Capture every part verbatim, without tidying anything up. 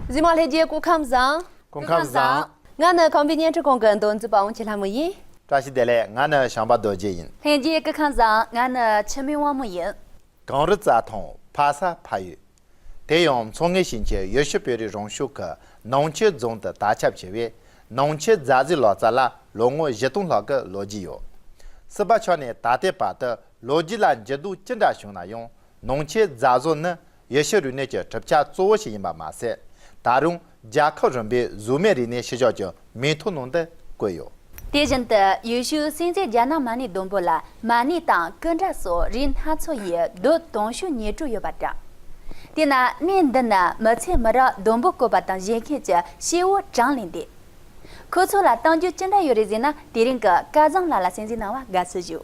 གཟིགས་མོ་ལྷན་རྒྱས་སྐུ་ཁམས་བཟང་། སྐུ་ཁམས་བཟང་། ང་ནི་ཁམས་པའི་བརྙན་འཕྲིན་ཁང་གི་མདོ་འཛིན་པ་ཝང་ཆེ་ལྷ་མོ་ཡིན། བཀྲ་ཤིས་བདེ་ལེགས། ང་ནི་བྱམས་པ་རྡོ་རྗེ་ཡིན། ལྷན་རྒྱས་སྐུ་ཁམས་བཟང་། ང་ནི་འཆི་མེད་དབང་མོ་ཡིན། གངས་རི་རྩྭ་ཐང་ཕ་ས་ཕ་ཡུལ། དེ་ཡང་མཚོ་སྔོན་ཞིང་ཆེན་ཡུལ་ཤུལ་བོད་རིགས་རང་སྐྱོང་ཁུལ་ནང་ཆེན་རྫོང་དུ་དར་ཁྱབ་ཆེ་བའི་ནང་ཆེན་རྫ་རྫི་ལོ་ཙཱ་ལ་ལོ་ངོ་བཞི་སྟོང་ལྷག་གི་ལོ་རྒྱུས་ཡོད། སྲིད་པ་ཆགས་ནས་ད་ལྟའི་བར་དུ་ལོ་རྒྱུས་ལ་འགྱུར་ལྡོག་ཅི་འདྲ་བྱུང་ན་ཡང་། ནང་ཆེན་རྫ་བཟོ་ནི་ཡུལ་ཤུལ་རིག་གནས་ཀྱི་གྲུབ་ཆ་གཙོ་བོ་ཞིག་ཡིན་པ་མ་ཟད། ད་རུང་རྒྱལ་ཁབ་རིམ་པའི་གཟུགས་མེད་རིག་གནས་ཤུལ་བཞག་གི་མིང་ཐོའི་ནང་དུ་བཀོད་ཡོད། དེ་བཞིན་དུ་ཡུལ་ཤུལ་སེམས་རྩེ་རྒྱ་ནག་མ་ཎི་སྡོང་པོ་ལ་མ་ཎི་དང་སྐུ་འདྲ་སོགས་རིགས་སྣ་ཚོགས་ཡི་རྡོ་དུང་ཕྱུར་ཉེར་དྲུག་ཡོད་པ་འདྲ། དེས་ན་གནས་འདི་ན་མི་ཚེ་མི་རབས་སྡོང་པོ་བཀོད་པ་དང་བཞེངས་མཁན་གྱི་སྐྱེས་བུ་གྲངས་ལས་འདས། ཁོ་ཚོ་ལ་བསྟན་རྒྱུ་ཅི་འདྲ་ཡོད་རེད་ཟེར་ན། དེ་རིང་གི་སྐལ་བཟང་ལགས་ལ་གསན་གཟིགས་གནང་བ་དགའ་བསུ་ཞུ།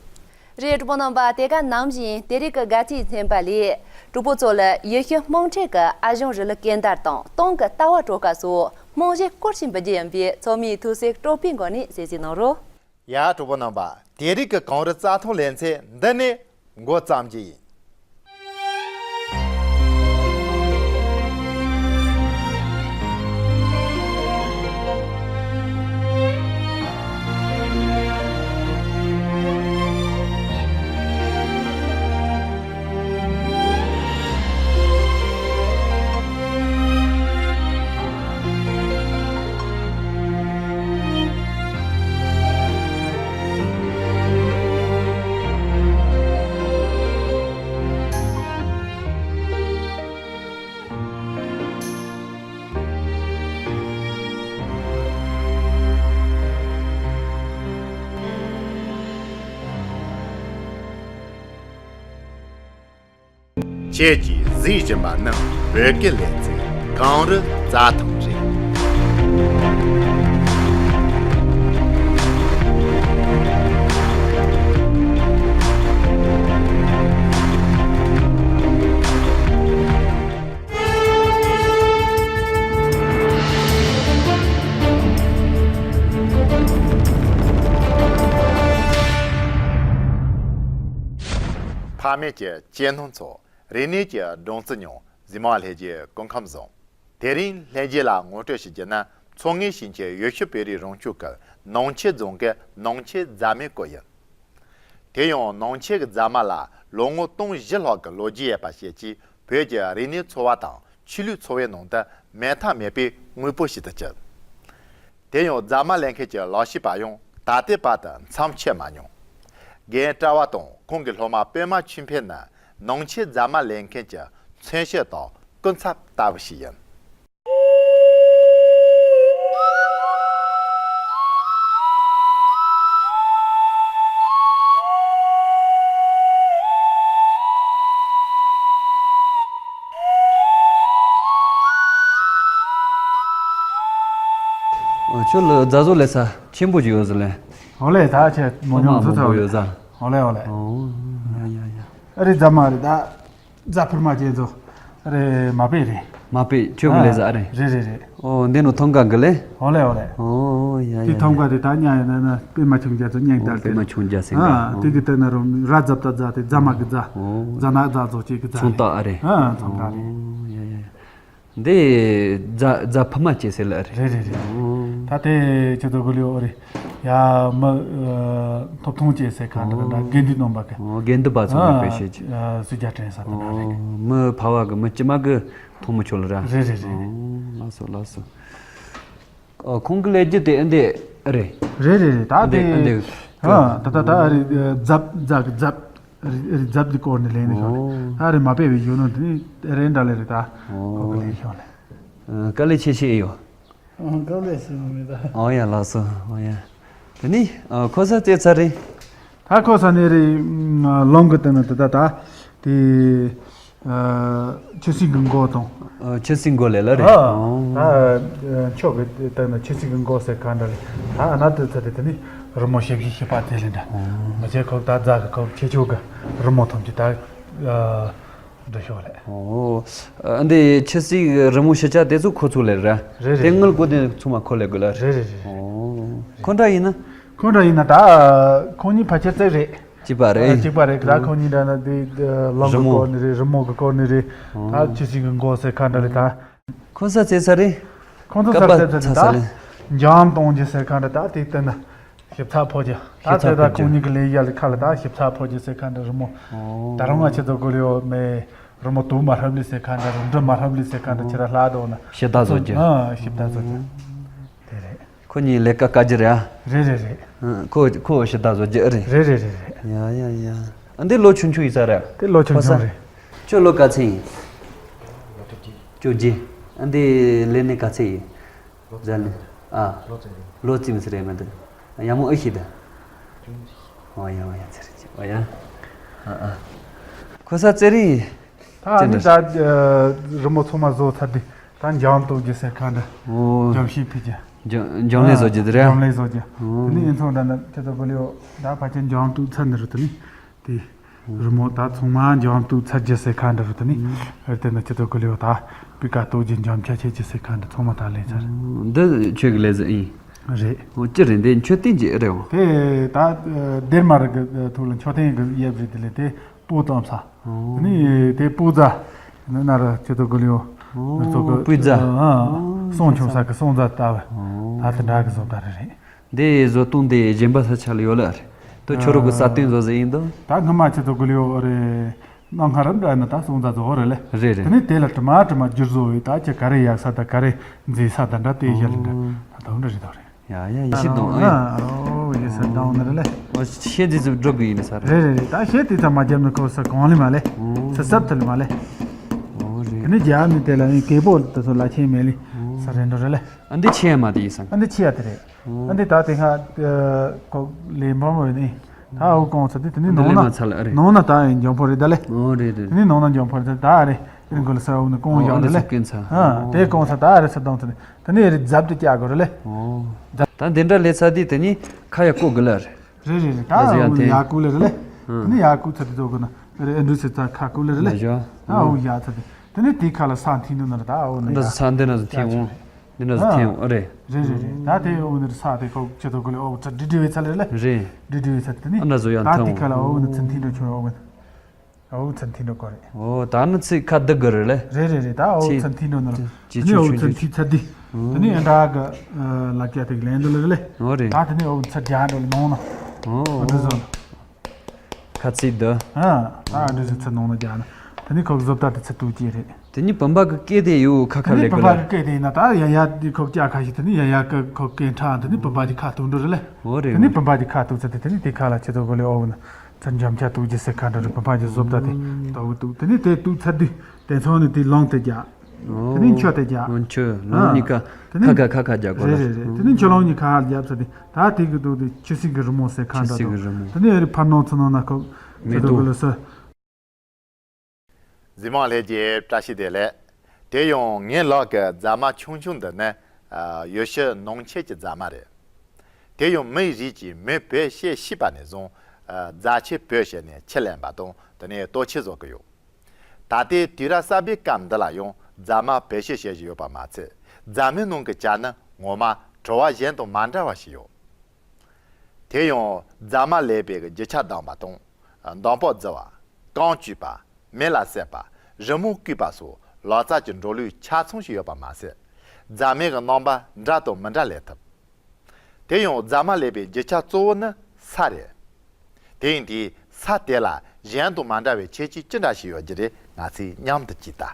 རེད། གྲོགས་པོ་རྣམ་པ། དེ་ག་ནམ་བཞིན་དེ་རིང་གི་དགའ་ཚིགས་ཚན་པ་ལས། གྲོགས་པོ་ཚོ་ལ་ཡུལ་ཤུལ་དམངས་ཁྲོད་ཀྱི་ཨ་ཞང་རི་ལི་སྐད་འདར་དང་སྟོན་ཀྱི་ལྟ་བ་སྤྲོ་ཁ་སོགས་རྨང་གཞི་སྐོར་ཞིག་འབུལ་རྒྱུ་ཡིན་པས། ཚོགས་མིའི་ཐུགས་སེམས་སྤྲོ་པོའི་སྒོ་ནས་གསན་གཟིགས་གནང་རོགས། ཡ། གྲོགས་པོ་རྣམ་པ། དེ་རིང་གི་གངས་རི་རྩྭ་ཐང་ལེ་ཚན་འདི་ནས་འགོ་བརྩམ་རྒྱུ་ཡིན། ཁྱེད་ཀྱིས་གཟིགས་བཞིན་པ་ནི་བོད་སྐད་ལེ་ཚན་གངས་རི་རྩྭ་ཐང་རེད། ཕ་མེས་ཀྱི་གཅེས་ནོར་ཚོ། རིག་གནས་ཀྱི་སྦྲང་རྩི་མྱོང་། གཟིགས་མོ་ལྷན་རྒྱས་སྐུ་ཁམས་བཟང་། དེ་རིང་ལྷན་རྒྱས་ལ་ངོ་སྤྲོད་ཞུ་རྒྱུ་ནི། མཚོ་སྔོན་ཞིང་ཆེན་ཡུལ་ཤུལ་བོད་རིགས་རང་སྐྱོང་ཁུལ་ནང་ཆེན་རྫོང་གི་ནང་ཆེན་རྫ་མའི་སྐོར་ཡིན། དེ་ཡང་ནང་ཆེན་གྱི་རྫ་མ་ལ་ལོ་ངོ་སྟོང་བཞི་ལྷག་གི་ལོ་རྒྱུས་ཡོད་པ་བཅས་ཀྱིས། བོད་ཀྱི་རིག་གནས་འཚོ་བ་དང་ཆོས་ལུགས་འཚོ་བའི་ནང་དུ་མེད་ཐབས་མེད་པའི་དངོས་པོ་ཞིག་ཏུ་གྱུར། དེ་ཡང་རྫ་མ་ལེན་མཁན་གྱི་ལག་ཤེས་པ་ཡང་ད་ལྟའི་བར་དུ་མཚམས་ཆད་མ་མྱོང་། རྒན་གྲྭ་བ་དང་ཁོང་གི་སློབ་མ་པད་མ་ཆོས་འཕེལ་ནི་ནང་ཆེན་རྫ་མ་ལེན་མཁན་གྱི་མཚོན་བྱེད་དང་སྐུ་ཚབ་ལྟ་བུ་ཞིག་ཡིན། ཁྱོད་ལ་རྫ་བཟོ་ལས་ས་ཆེན་པོ་ཅིག་ཡོད་ཟེར་ལེ། ཨོ་ལེ། ད་ཁྱེད་མོ་ཉོ་ཚུ་ཚ་ཡོད་ཟ། ཨོ་ལེ་ཨོ་ལེ། ཨོ་ཡ་ཡ་ཡ། ཨ་རི་རྫ་མ་རེད་ད། རྫ་ཕུར་མ་ཅན་ཚོ། རེད། མ་པེ་རེད། མ་པེ་ཁྱོད་ཀྱི་ལས་ཟ་རེད། རེད་རེད་རེད། ཨོ་འདི་ནོ་ཐང་ག་གི་ལས། ཨོ་ལེ་ཨོ་ལེ། ཨོ་ཡ་ཡ། དེ་ཐང་ག་དེ་ད་ཉ་ཡ་ན་ན་པེ་མ་ཆུང་རྒྱ་ཚོ་ཉན་ད་དེ། པེ་མ་ཆུང་རྒྱ་ཟེར་ཨ་ནི། དེ་གི་ལྟ་ན་རུ་ར་རྫབ་ད་རྫ་དེ་རྫ་མ་གི་རྫ། ཨོ་རྫ་ན་རྫ་ཚོ་ཅིག་གི་རྫ་ཚོང་རྟགས་ཨ་རེད། ཨ་ཚོང་རྟགས་རེད། ཨོ་ཡ་ཡ། འདི་རྫ་རྫ་ཕུར་མ་ཅན་ཟེར་ལ་རེད། རེད་རེད་རེད། ད་དེ་ཁྱོད་ཚོ་གི་ལིའོ་རེད། ཡ་མི་ཐོབ་ཐང་ཅན་ཟེར་ག་འདྲ་འདྲ་དགེ་འདུན་རྣམ་པ་གི། དགེ་འདུན་པ་ཚོ་ནི་དཔེ་བཤད་ཀྱི། སུ་རྒྱ་དྲན་ས་དེ་འདྲ་རེད། མི་ཕ་བ་གི་མི་ཅི་མ་གི་ཐོང་མི་ཆོག་ལ་ར། རེད་རེད་རེད། ལགས་སོ་ལགས་སོ། ཁོང་གི་ལས་རྒྱུ་དེ་ཨ་འདི་རེད། རེད་རེད་རེད། ད་དེ་ཨ་འདི་ད་ད་ད་ཨ་རེད། རྫབ་རྫ་རྫབ། རི་རི་རྫབ་འདི་སྐོར་ནས་ལེན་ནས་ཤོག་ལེ། ཨོ། ད་རེ་མ་པེ་བའི་གཞོན་ནུ་འདི་ནི་རེ་འདྲ་ལེ་རེ་ད། ཨོ། ཁོ་གི་ལེན་ཤོག་ལེ། ཨ། དཀའ་ལས་ཆེ་ཆེ་ཡོད། ཨོ། དཀའ་ལས་ཆེ་མི་ད། ཨོ་ཡ་ལགས་སོ། ཨོ་ཡ། དེ་ནི་ཨ་ཁོ་ས་རྩེ་ཚ་རེད། ད་ཁོ་ས་ནས་རེ་ལོང་གི་དེ་ནི་དེ་ད་ད་དེ། ཨ། ཆུ་སྲིན་གི་མགོ་དང་། ཨ། ཆུ་སྲིན་མགོ་ལས་ལ་རེད། ཨ། ཨོ། ད་ཨ་མཆོག་གི་སྟེང་ན་ཆུ་སྲིན་གི་མགོ་ཟེར་ག་འདྲ་ལས། ད་ཨ་ན་དུ་ཚ་དེ་དེ་ནི་རི་མོ་ཞིབ་ཞིབ་ཞིབ་པ་དེ་ལས་འདྲ། ཨོ། མི་ཚེ་ཁོག་ད་རྫ་གི་ཁོག་ཆེ་ཆུང་གི་རི་མོ་ཐམས་ཅད་ད་ཨ་འདྲ་ཤོག་ལས། ཨོ། ཨ་འདི་ཆུ་སྲིན་གི་རི་མོ་ཞིབ་ཆ་དེ་ཚོ་ཁོ་ཚོ་ལས་ར། རེད་རེད། དེ་དངུལ་སྒོར་དེ་ཚང་མ་ཁོ་ལས་དགོས་ལ། རེད་རེད་རེད། ཨོ། ཁོ་འདྲ་ཡིན་ན། ཁོ་འདྲ་ཡིན་ན་ད་ཁོ་གཉིས་ཕལ་ཆེར་རྩེ་རེད། གཅིག་པ་རེད། གཅིག་པ་རེད། ད་ཁོང་གཉིས་འདྲ་ན་དེ་ལག་གི་སྐོར་ནས་རེད། རི་མོ་གི་སྐོར་ནས་རེད། ད་ཆུ་སྲིན་གི་མགོ་ཟེར་ཁ་འདྲ་རེད་ད། ཁོང་ས་ཚེ་ས་རེད། ཁོང་ཚོ་ས་ཚེ་ས་རེད་ད། འཇམ་གཏོང་རྒྱུ་ཟེར་ཁ་འདྲ་ད། དེ་ལྟ་ན་ཞིབ་ཚགས་ཕོ་རྒྱུ་ད། དེ་ད་ཁོང་གཉིས་ཀྱི་ལས་ཡ་ལ་ཁ་ལ་ད་ཞིབ་ཚགས་ཕོ་རྒྱུ་ཟེར་ཁ་འདྲ་རི་མོ། ད་རུང་ང་ཆེ་ཚོ་གོ་ལི་ཡོད་མེད། རི་མོ་དུ་མ་ཧབ་ལི་ཟེར་ཁ་འདྲ་རི་འབྲུ་མ་ཧབ་ལི་ཟེར་ཁ་འདྲ་ཁྱེད་ར་ལྷ་དོ་ན། ཞིབ་ད་བཟོ་རྒྱུ། ཞིབ་ད་བཟོ་རྒྱུ། དེ་རེད། ཁོ་གཉིས་ལས་ཀ་དཀའ་རྒྱུ་རེད་ཨ། རེད་རེད་རེད། ཁོ་ཁོ་ཞིབ་ད་བཟོ་རྒྱུ་རེད། རེད་རེད་རེད་རེད། ཡ་ཡ་ཡ། ཨ་འདི་ལོ་ཆུང་ཆུང་ཡིན་ས་རེད། དེ་ལོ་ཆུང་ཆུང་རེད། ཁྱོད་ལོ་ག་ཚད་ཡིན། བཅོ་བརྒྱད། ཨ་འདི་ལས་ནི་ག་ཚད་ཡིན། ཟ་ནི། ཨ། ལོ་རྩིས་མི་ཚེ་རེད་མི་འདུག་ཡ་མོ་ཨེ་ཤི་ད། ཨོ་ཡ་ཨོ་ཡ་ཚེ་རིང་ཨོ་ཡ། ཨ་ཨ། ཁོ་ས་ཚེ་རིང་། ད་ནི་ད་རི་མོ་ཚང་མ་བཟོ་ཚར་དུས་ད་འཇམ་གཏོང་རྒྱུ་ཟེར་ཁ་འདྲ། འཇམ་ཤེས་ཕི་རྒྱུ། འཇམ་ལས་བཟོ་རྒྱུ་དེ་རེད། འཇམ་ལས་བཟོ་རྒྱུ། དེ་ནི་ཡིན་ཚང་འདྲ་ན་ཁྱེད་ཚོ་གོ་ལེ་ཡོད་ད་ཕ་ཆེན་འཇམ་གཏོང་ཚར་ནི་རུ་དེ་ནི། དེ། རི་མོ་ད་ཚང་མ་འཇམ་གཏོང་ཚར་རྒྱུ་ཟེར་ཁ་འདྲ་རུ་དེ་ནི། ཨར་དེ་ན་ཁྱེད་ཚོ་གོ་ལེ་ཡོད་ད་པི་ཀ་གཏོང་རྒྱུ་འཇམ་ཆ་ཆེ་རྒྱུ་ཟེར་ཁ་འདྲ་ཚང་མ་ད་ལས་ཚར། འདི་ཁྱོད་ཀྱི་ལས་ཟིན་ཡིན། རེད། འོ་ཅི་རེད་འདི་མཆོད་རྟེན་གྱི་ཨེ་རེད་འོ། དེ་ད་སྡེར་མ་རི་གི་ཐོག་ལ་མཆོད་རྟེན་གི་ཡབ་རེད། དེ་ལས་དེ་སྤོ་བཏང་ས། ནི་དེ་སྤོ་རྫ། ནི་ན་ར་ཁྱེད་ཚོ་གོ་ལེ་ཡོད། ང་ཚོ་གི་སྤོ་རྫ། སོང་ཆུང་ས་གི་སོང་རྫ་ལྟ་བ། ད་དེ་འདྲ་གི་བཟོ་ལྟ་རེ་རེད། འདི་བཟོ་སྟངས་དེ་གཞན་པ་ས་ཆ་ལ་ཡོད་ལ་རེད། དོ་ཁྱོད་རོགས་གི་ས་སྟེང་བཟོ་ཟེར་ཡིན་དོ། ད་སྔ་མ་ཁྱེད་ཚོ་གོ་ལེ་ཡོད་རེད། ནང་ཁ་རམ་འདྲ་ན་ད་སོང་ཙང་བཟོ་རེད་ལེ། རེད་རེད། དེ་ནས་དེ་ལ་དྲི་མ་དྲི་མ་བསྒྱུར་བཟོ་ཡོད་ད་ཁྱེད་ག་རེ་ཡག་ས་དང་ག་རེ་མཛེས་ས་དང་འདྲ་དེ་བཞག་ལེ་འདྲ། ད་དོ་འདྲ་རེད་དོ་རེད། ཡ་ཡ་ཡ་ཤི་དང་ཨ་ཡ། ཨོ་ཡ་ས་དང་ནི་རེད་ལེ། ཨོ་ཤེ་འཛི་ཟི་འགྲོ་གི་ཡིན་ས་རེད། རེད་རེད་རེད། ད་ཤེ་དེ་ཚ་མ་རྒྱབ་ནི་ཁོ་ས་གང་ལེ་མ་ལེ། ཨོ། ས་སབ་ཐལ་མ་ལེ། ཨོ་རེད། དེ་ནས་རྒྱབ་ནི་དེ་ལ་ཡིན་སྐད་པོ་དེ་ཚོ་ལ་ཆེན་མེད་ལེ། ས་རེད་འགྲོ་རེད་ལེ། ཨ་འདི་ཆེ་ཡ་མ་དེ་ཡིན་ས། ཨ་འདི་ཆེ་ཡ་དེ་རེད། ཨ་འདི་ད་དེ་སྔ་ཁོ་ལས་འབོར་མོ་ཡིན་ནི། ད་འོ་གོང་ས་དེ་དེ་ནི་འདི་ནང་ལས་ན་མ་ཚར་ལ་ཨ་རེད། ནང་ན་ད་ཡིན་འཇམ་ཕོ་རེད་ད་ལེ། ཨོ་རེད་རེད། དེ་ནི་ནང་ན་འཇམ་ཕོ་རེད་ད་ཨ་རེད། དེ་ནི་གོ་ལ་ས་འོ་ནི་གོང་ཡོང་རེད་ལེ། ཨ་དེ་གོང་ས་ད་ཨ་རེད་ས་དང་ཚ་ནི་དེ་ནི་རེད་རྫབ་དེ་བཀྱག་གོ་རེད་ལེ། ད་འདི་འདྲ་ལས་ཚ་དེ་དེ་ནི་ཁ་ཡ་ཀོ་གི་ལ་རེད། རེད་རེད་རེད། ད་འོ་ཡ་ཀུ་ལེ་རེད་ལེ། དེ་ནི་ཡ་ཀུ་ཚ་དེ་ཚོ་གོ་ན་རེད་ཨ་འདྲུ་སི་ཚ་ཁ་ཀུ་ལེ་རེད་ལེ། ད་འོ་ཡ་ཚ་དེ་དེ་ནི་དེ་ཁ་ལ་ས་འཐེན་ནི་ན་རེད་ད་འོ་ནི་འདྲ་ས་འདི་ན་ས་འཐེན་འོང་། འདི་འདྲ་ཟེར་ཐེངས་ཨ་རེད། རེད་རེད་རེད། ད་དེ་འོ་ནི་ས་དེ་ཁོ་ཁྱེད་ཚོ་གོ་ལེ་ཨོ་ཚ་འདྲི་འདྲི་བའི་ཚ་ལེ་རེད་ལེ། རེད། འདྲི་འདྲི་བའི་ཚ་དེ་ནི། ཨ་འདྲ་བཟོ་ཡ་ད་ཐེངས་དེ་ཁ་ལ་ཨོ་ནི་ཚ་འཐེན་འགྲོ་ཆོག་ཨོ་ཨོ་ཚ་འཐེན་འགྲོ་གོ་རེད། ཨོ་ད་ནི་ཚིག་ཁ་བསྡུ་དགོས་རེད་ལེ། རེད་རེད་རེད། ད་ཨོ་ཚ་འཐེན་འགྲོ་ནི་རེད། དེ་ནི་ཨོ་ཚ་འཐེན་ཚ་འདི། དེ་ནི་ཨ་འདྲ་གི་ལབ་ཀྱ་དེ་ལེན་འདུག་ལེ་རེད་ལེ། ཨོ་རེད། ད་དེ་ནི་ཨོ་ཚ་རྒྱག་འགྲོ་ལེ་ནོང་ན། ཨོ་འདྲ་བཟོ། ཁ་ཚིག་འདི། ཨ། ཨ་འདྲ་ཟིག་ཚུར་ནང་ལ་རྒྱག་ན། དེ་ནི་ཁོ་བཟོ་ལྟ་དེ་ཚུར་གཏུག་ཀྱི་རེད། དེ་ནི་བུམ་པ་གི་སྐེ་དེ་ཡོད་ཁ་ཁ་དེ་ནི་ལེགས་བུམ་པ་གི་ལེགས། སྐེ་དེ་ཡིན་ན་ད་ཡ་ཡ་དེ་ཁོ་སྐྱ་ཁ་ཞིག་དེ་ནི་ཡ་ཡ་ཀི་ཁོ་སྐེ་ཕྲ་དེ་ནི་བུམ་པ་དེ་ཁ་གཏུག་འགྲོ་རེད་ལེ། འོ་རེད། དེ་ནི་འོ་བུམ་པ་དེ་ཁ་གཏུག་ཚེ་དེ་དེ་ནི་དེ་ཁ་ལ་ཁྱེད་ཚོ་གོ་ལེ་ཨོ་ན། ཚུར་འཇམ་ཆ་གཏུག་རྒྱུ་ཟེར་ཁ་འདྲ་རེད། བུམ་པ་དེ་བཟོ་ལྟ་དེ་ཏོག་གི་གཏུག་དེ་ནི་དེ་གཏུག་ཚར་དུས་དེ་ཚོ་ནི་དེ་ལོང་དེ་རྒྱག་དེ་ནི་མཆོད་དེ་རྒྱག་ཨོ་མཆོད་ལོང་ཨ། གཉིས་ཀ་དེ་ནི་ཁ་ཁ་ཁ་ཁ་རྒྱག་དགོས་རེད་ལ། རེད་རེད་རེད། དེ་ནི་མཆོད་ལོང་གཉིས་ཁ་རྒྱབ་ཚར་དུས་ད་དེ་གི་འདུག་དེ་ཆུ་སྲིན་གི་རི་མོ་ཟེར་ཁ་འདྲ་ཆུ་སྲིན་གི་རི་མོ། དེ་ནི་ཨ་རི་ཕར་ནང་ཚུར་ནང་ན་ཁོ་མེ་ཆུ་ཏོག་ཏོག་གི་ལ་ས། གཟིགས་མང་ལྷན་རྒྱས་བཀྲ་ཤིས་བདེ་ལེགས། དེ་ཡང་ངའི་ལག་གི་རྫ་མ་ཆུང་ཆུང་འདི་ནི་ཡུལ་ཤུལ་ནང་ཆེན་གྱི་རྫ་མ་རེད། དེ་ཡང་མིའི་རིགས་ཀྱིས་མེ་བོད་བཤད་ཤེས་པ་ནས་བཟུང་རྫ་ཆུ་བོད་ཞེས་ནས་ཆུ་ལེན་པ་དང་དེ་ནས་ལྟོ་ཆས་བཟོ་གི་ཡོད། ད་ལྟའི་དུས་རབས་གསར་པའི་སྐབས་འདི་ལ་ཡང་རྫ་མ་བེད་སྤྱོད་བྱེད་བཞིན་ཡོད་པ་མ་ཚད། རྫ་མའི་ནང་གི་ཇ་ནི་ངོ་མ་བྲོ་བ་གཞན་དང་མ་འདྲ་བ་ཞིག་ཡོད། དེ་ཡང་རྫ་མ་ལས་པའི་རྒྱུ་ཆ་བསྡམས་པ་དང་། མདང་དཔོག་བརྫི་བ། རྐང་བཅུས་པ། མེ་ལ་བསྲེགས་པ། རི་མོ་བརྐོས་པ་སོགས་ལག་རྩལ་གྱི་འགྲོ་ལུགས་ཆ་ཚང་ཞིག་ཡོད་པ་མ་ཟད། རྫ་མའི་རྣམ་པ་འདྲ་དང་མི་འདྲ་ལས་ཐུབ། དེ་ཡང་རྫ་མ་ལས་པའི་རྒྱུ་ཆ་གཙོ་བོ་ནི་ས་རེད། དེ་ཡིན་དུས་ས་དེ་ལ་གཞན་དང་མ་འདྲ་བའི་ཁྱད་ཆོས་ཅི་འདྲ་ཞིག་ཡོད་རྒྱུ་རེད། ང་ཚོས་མཉམ་དུ་གྱིས་ལྟ།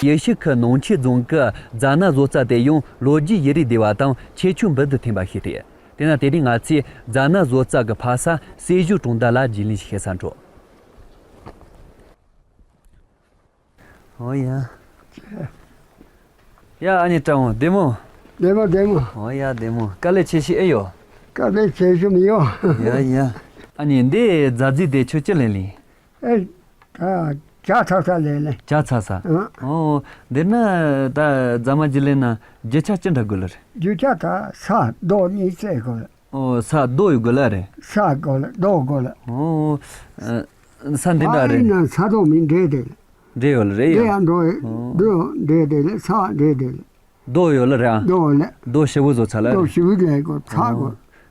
ཡུལ་ཤུལ་ཁུལ་ནང་ཆེན་རྫོང་གི་རྫ་ནག་བཟོ་རྩལ་དེ་ཡང་ལོ་རྒྱུས་ཡུན་རིང་ལྡན་པ་དང་ཁྱད་ཆོས་འབུར་དུ་ཐོན་པ་ཞིག་རེད། དེས་ན་དེ་རིང་ང་ཚོས་རྫ་ནག་བཟོ་རྩལ་གྱི་ཕ་ས་སེར་བྱེས་གྲོང་རྡལ་ལ་རྒྱུས་ལོན་ཞིག་བྱེད་སར་འགྲོ། ཨོ་ཡ། ཡ་ཨ་ནི་ཀྲང་བོ་བདེ་མོ། བདེ་མོ་བདེ་མོ། ཨོ་ཡ་བདེ་མོ། དཀའ་ལས་ཆེ་ཤོས་ཨེ་ཡོད། དཀའ་ལས་ཆེ་ཤོས་མི་ཡོད། ཡ་ཡ། ཨ་ནི་འདི་རྫ་རྫི་དེ་ཁྱོད་ཅི་ལེན་ལིན། ཨེ། ད་ཇ་ཚ་ས་ལེན་ལེ། ཇ་ཚ་ས། ཨ། ཨོ། འདི་ན་ད་རྫ་མ་ཅི་ལེན་ན་རྒྱུ་ཆ་ཅི་འདྲ་དགོས་ལ་རེད། རྒྱུ་ཆ་ད་ས་རྡོ་གཉིས་བཙལ་དགོས་ལ། ཨོ་ས་རྡོ་ཡོད་དགོས་ལ་རེད། ས་དགོས་ལ་རྡོ་དགོས་ལ། ཨོ། ས་འདི་འདྲ་རེད། ཨ་ཡིན་ན་ས་རྡོ་མི་འདྲེས་དེ་ལ། འདྲེས་ཡོད་ལ་རེད་ཡ། འདྲེས་ཡ་འགྲོ་ཡོད། ཨོ། རྡོ་འདྲེས་དེ་ལ་ས་འདྲེས་དེ་ལ། རྡོ་ཡོད་ལ་ར། རྡོ་ལ། རྡོ་ཞེ་བོ་བཟོ་ཚར་ལ། རྡོ་ཞེ་བོ་ལས་གོ་ཚ་གོ།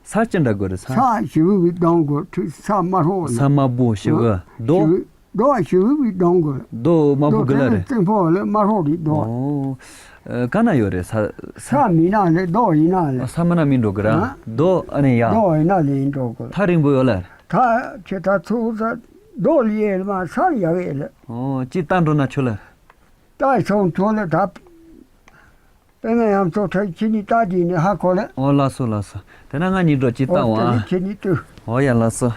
ས་ཅི་འདྲ་དགོས་རེད་ས། ས་ཞེ་བོ་བི་གདོང་གོ་ཁྲི་ས་མ་ཧྲོ་ལ། ས་དམར་པོ་ཞེ་བོ་རྡོ། རྡོ་ཞེ་བོ་བི་གདོང་གོ། རྡོ་དམར་པོ་དགུ་ལ་རེད། རྩིང་ཕོ་ལ་མ་ཧྲོ་རི་རྡོ། ཨོ། ཨ། ག་ན་ཡོད་རེད་ས། ས་མི་ན་ལ་རྡོ་ཡིན་ན་ལ། ས་མ་ན་མི་འགྲོ་གི་ར། ཨ། རྡོ་ཨ་ནི་ཡ། རྡོ་ཡིན་ན་ལ་ཡིན་འགྲོ་གི། ཐག་རིང་པོ་ཡོད་ལ། ཐག་ཁྱེད་ཐག་ཚུགས་ས་རྡོ་ལ་ཡེ་ལ་མ་ས་ལ་ཡ་གི་ལ། ཨོ། ཅི་ལྟ་འགྲོ་ན་ཆོ་ལ། ད་སོང་ཐོ་ལ་ད། དཔེར་ན་ཡང་ཚོ་ཁྲ་ཁྱི་ནི་ད་དེ་ནི་ཧ་གོ་ལེ། ཨོ་ལགས་སོ་ལགས་སོ། དེ་ན་ང་གཉིས་འགྲོ་ཅི་ལྟ་འོ་དེ་ཨ། ནི་ཁྱི་ནི་ཏུ། ཨོ་ཡ་ལགས་སོ།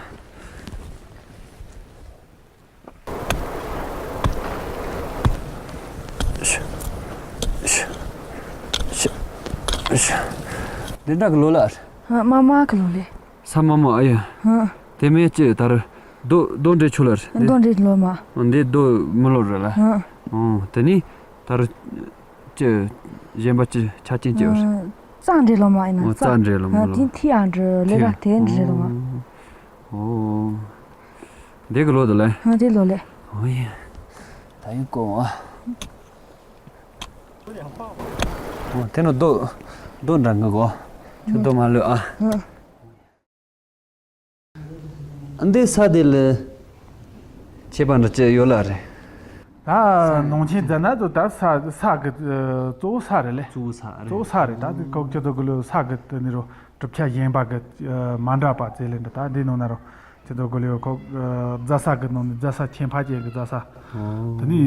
འདི་འདྲ་གི་ལོ་ལ། ཨ་མ་མ་གི་ལོ་ལེ། ས་མ་མ་ཨ་ཡ། ཧ། དེ་མེད་ཅི་ད་རུ་རྡོ་རྡོ་འདྲེ་ཆུ་ལར། རྡོ་འདྲེ་ལོ་མ། འདི་རྡོ་མི་ལོ་ར་ལ། ཧ། ཨོ་དེ་ནི་ད་རུ་ཅི་གཞན་པ་ཅི་ཆ་ཅན་ཅི་བར། རྩ་འདྲེ་ལོ་མ་ཡིན་ན་ཨོ་རྩ་འདྲེ་ལོ་མ་ལོ། དེ་ཐི་ཨ་འདྲེ་ལེ་ར་དེ་འདྲེ་ལོ་མ། ཨོ་འདི་གི་ལོ་དུ་ལེ། ཧ་དེ་ལོ་ལེ། ཨོ་ཡ། ད་ཡིན་ཀོ་ཨ། ཨོ་དེ་ནི་རྡོ་རྡོ་འདྲ་ངི་གོ། ཁྱོད་རྡོ་མ་ལོས་ཨ། ཧ། འདི་ས་དེ་ལ་ཁྱད་པར་འདྲ་ཅི་ཡོད་ལ་རེད། ད་ནང་ཆེན་རྫ་ན་ཚོ་ད་ས་ས་གི་གཙོ་བོ་ས་རེད་ལེ། གཙོ་བོ་ས་རེད། གཙོ་བོ་ས་རེད། ད་འདི་ཁོ་ཁྱེད་ཚོ་གི་ལོ་ས་གི་དེ་ནི་རོ་གྲུབ་ཆ་གཞན་པ་གི་མ་འདྲ་པ་ཙེ་ལེ་འདྲ། ད་འདི་ནང་ན་རོ་ཁྱེད་ཚོ་གི་ལོ་ཁོ་རྫ་ས་གི་ནང་ནས་རྫ་ས་ཆེན་ཕ་ཅན་གི་རྫ་ས། དེ་ནི།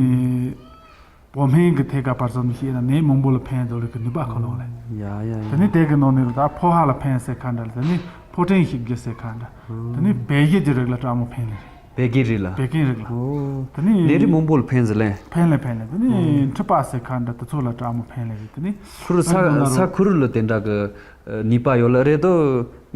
བོད་སྨན་གྱི་ཐད་ཀ་བར་གསུམ་བཤད་ན་ནད་མང་པོ་ལ་ཕན་ཐོགས་ལ་གི་ནུས་པ་ཁོ་ལོང་ལས། ཡ་ཡ་ཡ། དེ་ནི་དེ་གི་ནང་ནས་ད་ཕོ་ཧ་ལ་ཕན་ཟེར་ཁ་འདྲ་ལ། དེ་ནི་ཕོ་བྲང་ཞིག་རྒྱུ་ཟེར་ཁ་འདྲ། དེ་ནི་བད་ཀན་གྱི་རིགས་ལ་དྲག་མོ་ཕན་ལས། བད་ཀན་རིགས་ལ། བད་ཀན་རིགས་ལ། ཨོ། དེ་ནི་ནད་རིགས་མང་པོ་ལ་ཕན་ཟེར་ལས། ཕན་ལས་ཕན་ལས། དེ་ནི་མཁྲིས་པ་ཟེར་ཁ་འདྲ་དེ་ཚོ་ལ་དྲག་མོ་ཕན་ལས་རེད། དེ་ནི་ཁུ་རུ་ས་ས་ཁུ་རུ་ལ་དེ་འདྲ་གི་ནུས་པ་ཡོད་ལ་རེད་དོ།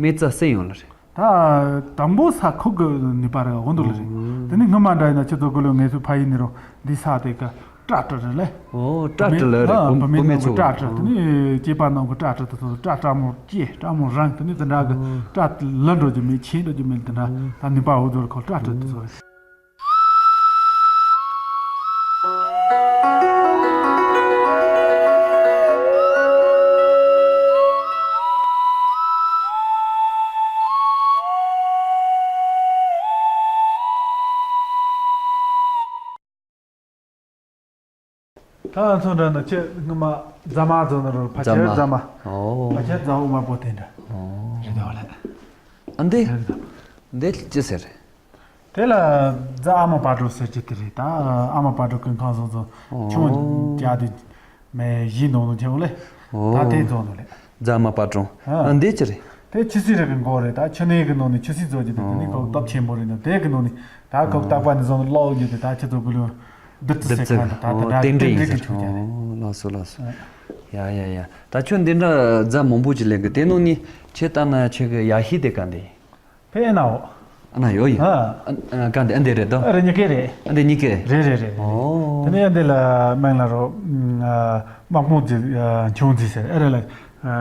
མེ་བཙའ་སྲན་ཡོད་ལ་རེད། ད་དང་པོ་ས་ཁུག་གི་ནུས་པ་རེད། འོ་འདུག་ལ་རེད། དེ་ནི་སྔོན་མ་འདྲ་ཡིན་ན་ཁྱེད་ཚོ་གི་ལོ་ངེས་སུ་ཕ་ཡིན་ནི་རོ་འདི་ས་དེ་ག་སྐྲ་སྐྲ་རེད་ལེ། ཨོ་སྐྲ་སྐྲ་ལ་རེད། ཨ་བུ་བུད་མེད་མེད་ཚོ་ཚོ་སྐྲ་སྐྲ། དེ་ནི་སྐྱེས་པ་རྣམས་ཀྱི་སྐྲ་སྐྲ་དེ་ཚོ་སྐྲ་སྐྲ་མོ་སྐྱེ་སྐྲ་མོ་རང་དེ་ནི་དེ་འདྲ་གི་སྐྲ་ལ་འགྲོ་རྒྱུ་མེད་ཆེ་འགྲོ་རྒྱུ་མེད་དེ་འདྲ་ད་ནུས་པ་འོ་འདུག་ཁོ་སྐྲ་སྐྲ་དེ་ཚོ་རེད། ད་ང་ཚོ་འདྲ་ན་ཁྱེད་སྔོན་མ་རྫ་མ་བཟོ་ན་རོ་ཕ་ཁྱེད་རྫ་མ། རྫ་མ། ཨོ། ཕ་ཁྱེད་རྫ་མ་དམར་པོ་དེ་འདྲ། ཨོ། རེད་དོ་ལ། ཨ་འདི། རེད་དོ། འདི་ཅི་ཟེར། དེ་ལ་རྫ་ཨ་མ་བ་དྲུག་ཟེར་གྱི་དེ་རེད། ད་ཨ་མ་བ་དྲུག་གི་ཁང་བཟང་བཟང་ཆུང་ཨོ། རྒྱ་དེ་མེ་བཞི་འདོང་ནང་ཆེ་བོ་ལེ། ཨོ། ད་དེ་བཟོ་ནོ་ལེ། རྫ་མ་བ་དྲུག་ཨ། ཨ་འདི་ཅི་རེད། དེ་ཆུ་སྲིན་རིགས་ཀྱི་མགོ་རེད། ད་ཆུ་ནས་གི་ནང་ནས་ཆུ་སྲིན་བཟོ་རྒྱུ་དེ་དེ་ནི་ཁོ་སྟོབས་ཆེན་པོ་རེད་ནོ། དེ་གི་ནང་ནས་ད་ཁོ་ཨ། རྟག་པ་ནས་བཟུང་ནས་གློག་རྒྱུ་དེ་ད་ཆུ་ཚོད་གི་ལོ་བདུད་རྩི་ཟེར་ཁ་ད་ད་ཨོ་ད་རྟེན་འབྲེལ་རྟེན་འབྲེལ་ཡིན་གི་ཟེར། ཆུ་རྒྱ་རེད། ཨོ་ལགས་སོ་ལགས་སོ། ཡ་ཡ་ཡ། ད་ཁྱོད་འདི་འདྲ་རྫ་མང་པོ་ཅིག་ལེན་གི། དེ་ནང་ནས་ཁྱེད་ལྟ་ན་ཁྱེད་གི་ཡ་ཤི་དེ་ག་འདི། ཕེ་ཨེ་ན་འོ། ཨ་ན་ཡོ་ཡི། ཨ། ཨ་ག་འདི་ཨ་འདི་རེད་དོ། ཨ་རེ་ཉི་ཀེ་རེད། ཨ་འདི་ཉི་ཀེ། རེད་རེད་རེད། ཨོ། དེ་ནས་ཨ་འདི་ལ་མིང་ལ་རོ། དམག་དཔུང་གི་ཆུང་འཛིན་ཟེར། ཨ་རེ་ལ་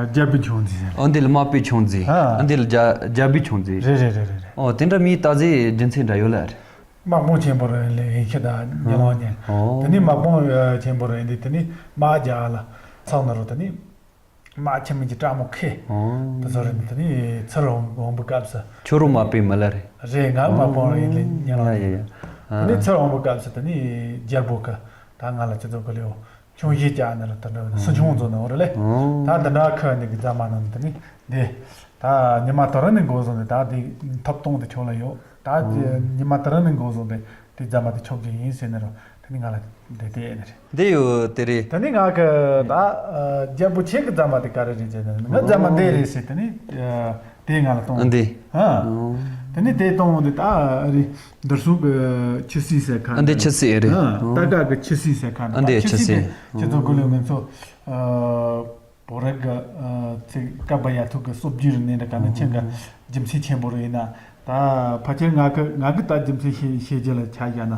རྒྱལ་པོའི་ཆུང་འཛིན་ཟེར། ཨ་འདི་ལ་དམག་པའི་ཆུང་འཛིན། ཨ། ཨ་འདི་ལ་རྒྱལ་རྒྱལ་པོའི་ཆུང་འཛིན། རེད་རེད་རེད་རེད་རེད། ཨོ་དེ་འདྲ་མིའི་ད་ཟེ་རྒྱུ་མཚན་འདྲ་ཡོད་ལ་རེད། དམག་དཔུང་ཆེན་པོ་རེད་ལེ་ཡིན་ཤི་ད་ཉེ་ལོང་ཉེ། ཨོ། དེ་ནས་དམག་དཔུང་ཆེན་པོ་རེད་འདི་དེ་ནས་དམག་རྒྱག་ལ་ཚང་ན་རོ་དེ་ནས། དམག་ཁྱིམ་གྱི་སྤྲ་མོ་ཁེ། ཨོ། དེ་ཚོ་རེད། དེ་ནི་ཚུར་འོང་འོང་པའི་སྐབས་སུ། ཁྱོད་རང་མ་པའི་མི་ལ་རེད། རེད་ང་མ་པོ་ཡིན་ལེ་ཉན་ལ་ཡ་ཡ་ཡ། དེ་ནི་ཨ། ཚུར་འོང་པའི་སྐབས་སུ་དེ་ནི་རྒྱལ་པོ་གི་ད་ང་ལ་ཅི་ཚོ་གི་ལེའོ་ཆུང་ཞིག་ཅག་ནི་ར་དེ་འདྲ་སུ་ཆུང་བཟོ་ནི་འོ་རེད་ལེ། ཨོ། ད་དེ་འདྲ་ཁ་ནི་གི་རྫ་མ་ནང་དེ་ནི་དེ་ད་ཉི་མ་དོ་ར་ནི་འགོ་བཟུང་ནི་ད་དེ་ཐོབ་གཏོང་དེ་ཁྱོད་ལ་ཡོད། ད་ཨོ། ཉི་མ་དོ་ར་ནི་འགོ་བཟུང་དེ་དེ་རྫ་མ་དེ་ཁྱོད་ཀྱི་ཡིན་ཟེར་ནི་རོ། དེ་ནི་ང་ལ་འདི་དེ་ནི་རེད། འདི་ཡོད་དེ་རེད། དེ་ནི་ང་གི་ད་རྒྱལ་པོ་ཁྱེད་ཀྱི་རྫ་མ་དེ་ག་རེ་རེད་ཟེར་ན་ང་རྫ་མ་འདི་རེད་ཟེར། དེ་ནི་དེ་ང་ལ་གཏོང་། འདི། ཨ། དེ་ནི་དེ་གཏོང་འདི་ད་རེད། འདིར་སོང་གི་ཆུ་སྲིན་ཟེར་ཁ་འདི་ཆུ་སྲིན་རེད། ཨ། ད་ག་གི་ཆུ་སྲིན་ཟེར་ཁ་འདི་ཆུ་སྲིན་དེ་ཁྱེད་ཚོ་གུ་ལུ་ང་ཚོ་བོད་རིགས་ཀྱི་ཚིག་བཀའ་བབས་ཡ་ཐུག་གི་སྲོལ་རྒྱུན་རིག་གནས་འདྲ་ག་ནི་ཆེན་གི་རྒྱུ་མཚན་ཆེན་པོ་རེད་ཡིན་ན། ད་ཕལ་ཆེར་ང་གི་ང་གི་ད་རྒྱུ་མཚན་ཤེས་ཤེས་རྒྱུ་ལ་ཆ་བཞག་ན་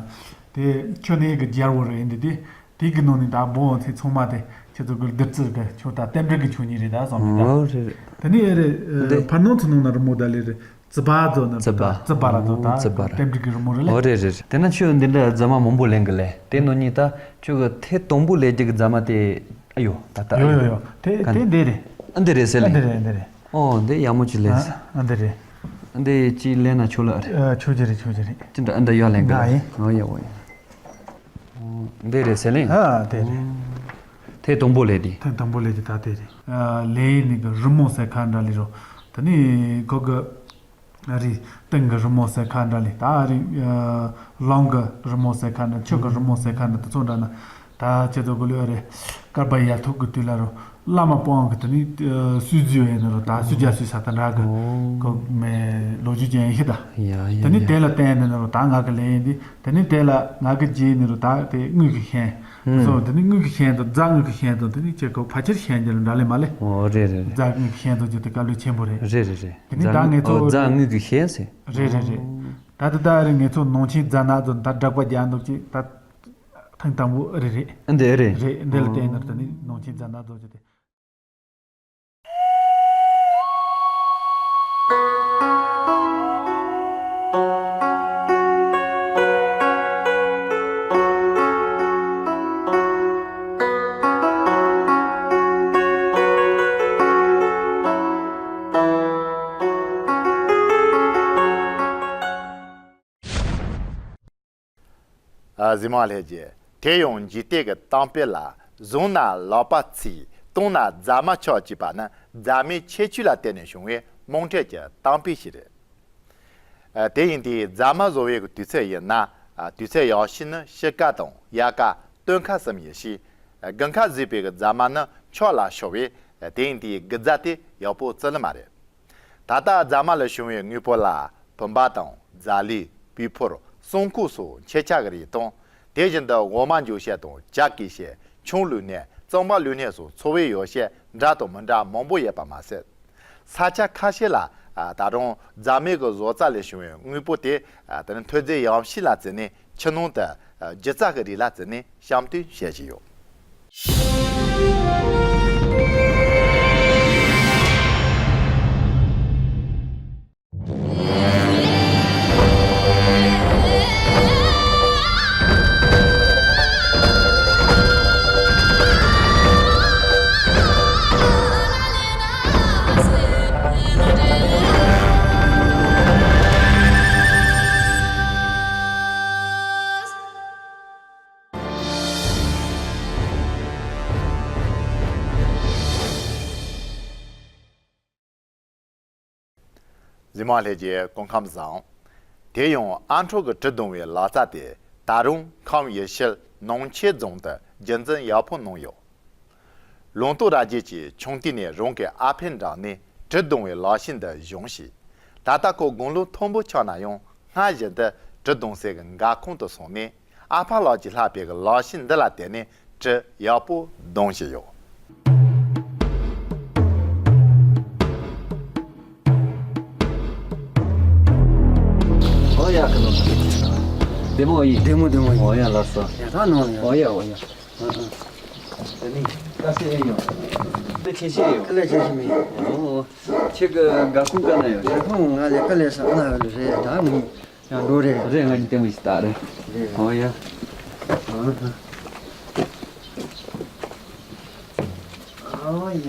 དེ་ཁྱོད་ནས་གི་རྒྱལ་བོ་རེད་ཡིན་དུས་དེ་དེ་གི་ནང་ནས་ད་བོང་ཚེ་ཚང་མ་དེ་ཁྱེད་ཚོ་གི་བདུད་རྩི་གི་ཁྱོད་ད་རྟེན་འབྲེལ་གི་ཆོས་ཉིད་རེད་ད་བསམ་མེད་ད། ཨོ་རེད་རེད། དེ་ནས་ཨེ་རེད། འདི་ཕར་ནང་ཚུར་ནང་ན་རི་མོ་ད་ལེ་རེད། རྩི་བ་ཚོ་ན་རྩི་བ། རྩི་བ་ར་ཚོ་ད་རྩི་བ་ར། རྟེན་འབྲེལ་གི་རི་མོ་རེད་ལེ། ཨོ་རེད་རེད་རེད། དེ་ན་ཁྱོད་འདི་འདྲ་རྫ་མ་མང་པོ་ལེན་གི་ལེ། དེ་ནང་ནས་ད་ཁྱོད་གི་ཐེངས་དང་པོ་ལེན་རྒྱུ་གི་རྫ་མ་དེ། ཡོད་ད་ལྟ། ཡོད་ཡོད་ཡོད། དེ་ག་དེ་འདི་རེད། ཨ་འདི་རེད་ཟེར་ཨ་ལེ། འདི་རེད་འདི་རེད། ཨོ་འདི་ཡག་མོ་ཅིག་ལེན། ཨ་ཨ་འདི་རེད། ཨ་འདི་ཅིག་ལེན་ན་ཆོག་ལ་ཨ་རེད། ཨ་ཆོག་གི་རེད་ཆོག་གི་རེད། ཅི་འདྲ་ཨ་འདི་ཡག་ལེན་གི་ང་ཡིན། ཨོ་ཡ་ཨོ་ཡ། ཨོ་འདི་རེད་ཟེར་ལེ། ཨ་དེ་རེད། ཨོ། དེ་དང་པོ་ལས་དེ། དེ་དང་པོ་ལས་དེ་ད་དེ་རེད། ཨ་ལས་ནི་གི་རི་མོ་ཟེར་ཁ་འདྲ་ལི་རོ། ད་ནི་ཁོ་གི་ཨ་རི་སྟེང་གི་རི་མོ་ཟེར་ཁ་འདྲ་ལི་ད་ཨ་རི་ཨ་ལམ་གི་རི་མོ་ཟེར་ཁ་འདྲ་ཆོས་ཀྱི་རི་མོ་ཟེར་ཁ་འདྲ་དེ་ཚོ་འདྲ་ན། ད་ཁྱེད་ཚོ་གི་ལོས་ཨ་རི་སྐར་པ་ཡ་ཐུག་གི་དུས་ལ་རོ། བླ་མ་སྤོང་གི་དེ་ནི་ཨ་སུས་རྫུས་ཡོད་ནི་རོ་ད་སུས་རྒྱ་སུས་ས་ད་འདྲ་གི་ཨོ། ཁོ་མེ་ལོ་རྒྱུས་ཅན་ཡིན་ཤི་ད། ཡ་ཡ་དེ་ནི་ཡ། དེ་ལ་བརྟེན་ནི་རོ་ད་ང་གི་ལས་ཡིན་དེ་དེ་ནི་དེ་ལ་ང་གི་རྗེས་ནི་རོ་ད་དེ་དངུལ་གི་ཤན། ཨུམ། སོ་དེ་ནི་དངུལ་གི་ཤན་དང་རྫ་དངུལ་གི་ཤན་དང་དེ་ནི་ཁྱེད་ཁོ་ཕལ་ཆེར་ཤན་རྒྱ་ལ་འདྲ་ལས་མ་ལས། ཨོ་རེད་རེད་རེད། རྫ་དངུལ་གི་ཤན་དང་རྒྱུ་དེ་དཀའ་ལས་ཆེན་པོ་རེད། རེད་རེད་རེད། དེ་ནི་ད་ངེད་ཚོ་ཨོ་རྫ་དངུལ་གི་ཤན་ཟེར། རེད་རེད་རེད། ད་ད་ད་རེད་ངེད་ཚོ་ནང་ཆེན་རྫ་ནག་ཚོ་ད་སྒྲག་པ་རྒྱག་འདུག་ཅིག་ད། ཐེངས་དང་པོ་རེད་རེད། འདི་རེད། རེད་འདི་ལ་བརྟེན་ནས་ད་ནི་ནང་ཆེན་རྫ་ནག་རྫོགས་རྒྱུ་དེ། ཨ་གཟིགས་མོ་ལྷན་རྒྱས། དེ་ཡང་འཇིག་རྟེན་གྱི་གཏམ་དཔེ་ལ། བཟུང་ན་ལག་པ་ཚིག་བཏུང་ན་རྫ་མ་ཆག་ཅེས་པ་ནི་རྫ་མའི་ཁྱད་ཆོས་ལ་བརྟེན་ནས་བྱུང་བའི་དམངས་ཁྲོད་ཀྱི་གཏམ་དཔེ་ཞིག་རེད། ཨ་དེ་ཡིན་དུས་རྫ་མ་བཟོ་བའི་དུས་ཚོད་ཡིན་ན། ཨ་དུས་ཚོད་ཡག་ཤོས་ནི་ཕྱི་ཁ་དང་དབྱར་ཁ་སྟོན་ཁ་གསུམ་ཡིན་ཞིང་། དགུན་ཁ་བཟོས་པའི་རྫ་མ་ནི་ཆག་ལ་ཤོར་བས། དེ་ཡིན་དུས་དགུ་རྫ་དེ་ཡག་པོ་བརྩི་ལེ་མ་རེད། ད་ལྟ་རྫ་མ་ལས་བྱུང་བའི་དངོས་པོ་ལ་བུམ་པ་དང་རྫ་ལུས་སྤུས་ཕོར་སྲུང་འཁོར་སོགས་མཆེད་ཆ་གི་རིགས་དང་། དེ་བཞིན་དུ་འོ་མ་འཇུ་ཤེལ་དང་ཇ་གི་ཤེལ་ཆང་བླུགས་སྣེ་རྩམ་པ་བླུགས་སྣེ་སོགས་འཚོ་བའི་ཡོ་བྱད་འདྲ་དང་མི་འདྲ་མང་པོ་ཡོད་པ་མ་ཟད། ས་ཆ་ཁ་ཤས་ལ་ད་རུང་རྫ་མའི་གི་བཟོ་རྩལ་ལས་བྱུང་བའི་དངོས་པོ་དེ་དེ་ནི་ཐོན་རྫས་ཡག་ཤོས་ལ་བརྩིས་ནས་ཕྱི་ནང་དུ་སྒྱུ་རྩལ་གི་རིགས་ལ་བརྩིས་ནས་བཤམས་སྟོན་བྱེད་བཞིན་ཡོད། གཟིགས་མོ་ལྷན་རྒྱས་སྐུ་ཁམས་བཟང་། དེ་ཡང་ཨ་འཕྲོག་གི་གྲི་རྡུང་བའི་ལག་རྩལ་དེ་ད་རུང་ཁམས་ཡུལ་ཤུལ་ནང་ཆེན་རྫོང་དུ་རྒྱུན་འཛིན་ཡག་པོ་གནང་ཡོད། ལུང་རྟོགས་རབ་རྒྱས་ཀྱིས་ཆུང་དུས་ནས་རང་གི་ཨ་ཕའི་འགྲམ་ནས་གྲི་རྡུང་བའི་ལག་ཤེས་འདི་སྦྱངས་ཤིང་། ད་ལྟ་ཁོ་དགུང་ལོ་མཐོན་པོ་ཆགས་ན་ཡང་སྔར་བཞིན་དུ་གྲི་རྡུང་སའི་འགག་ཁུངས་དུ་སོང་ནས། ཨ་ཕ་ལགས་ཀྱིས་བསླབས་པའི་ལག་ཤེས་འདི་ལ་བརྟེན་ནས་གྲི་ཡག་པོ་རྡུང་བཞིན་ཡོད། ཨོ་ཡ་ཁ་ལོ། བདེ་མོ་ཡིན། བདེ་མོ་བདེ་མོ་ཡིན། ཨོ་ཡ་ལགས་སོ། ཡ་ད་ནང་ཡ། ཨོ་ཡ་ཨོ་ཡ། ཨ་ཨ། ད་ནི་ཀ་སེ་ཨེ་ཡོད། དེ་ཁྱེད་ཤེས་ཡོད། ཁ་ལས་ཁྱེད་ཤེས་མིན། ཨོ། ཁྱེད་ཀྱི་འགག་ཁུངས་ག་ན་ཡོད། འགག་ཁུངས་ང་ལས་ཀ་ལས་ས་ན་རེད་ད་ངས། ཡང་འགྲོ་རེད། རེད། ང་གཉིས་ལྟད་མོ་ཞིག་ལྟ་རེད། རེད། ཨོ་ཡ། ཨོ་ཧ། ཨོ་ཡ།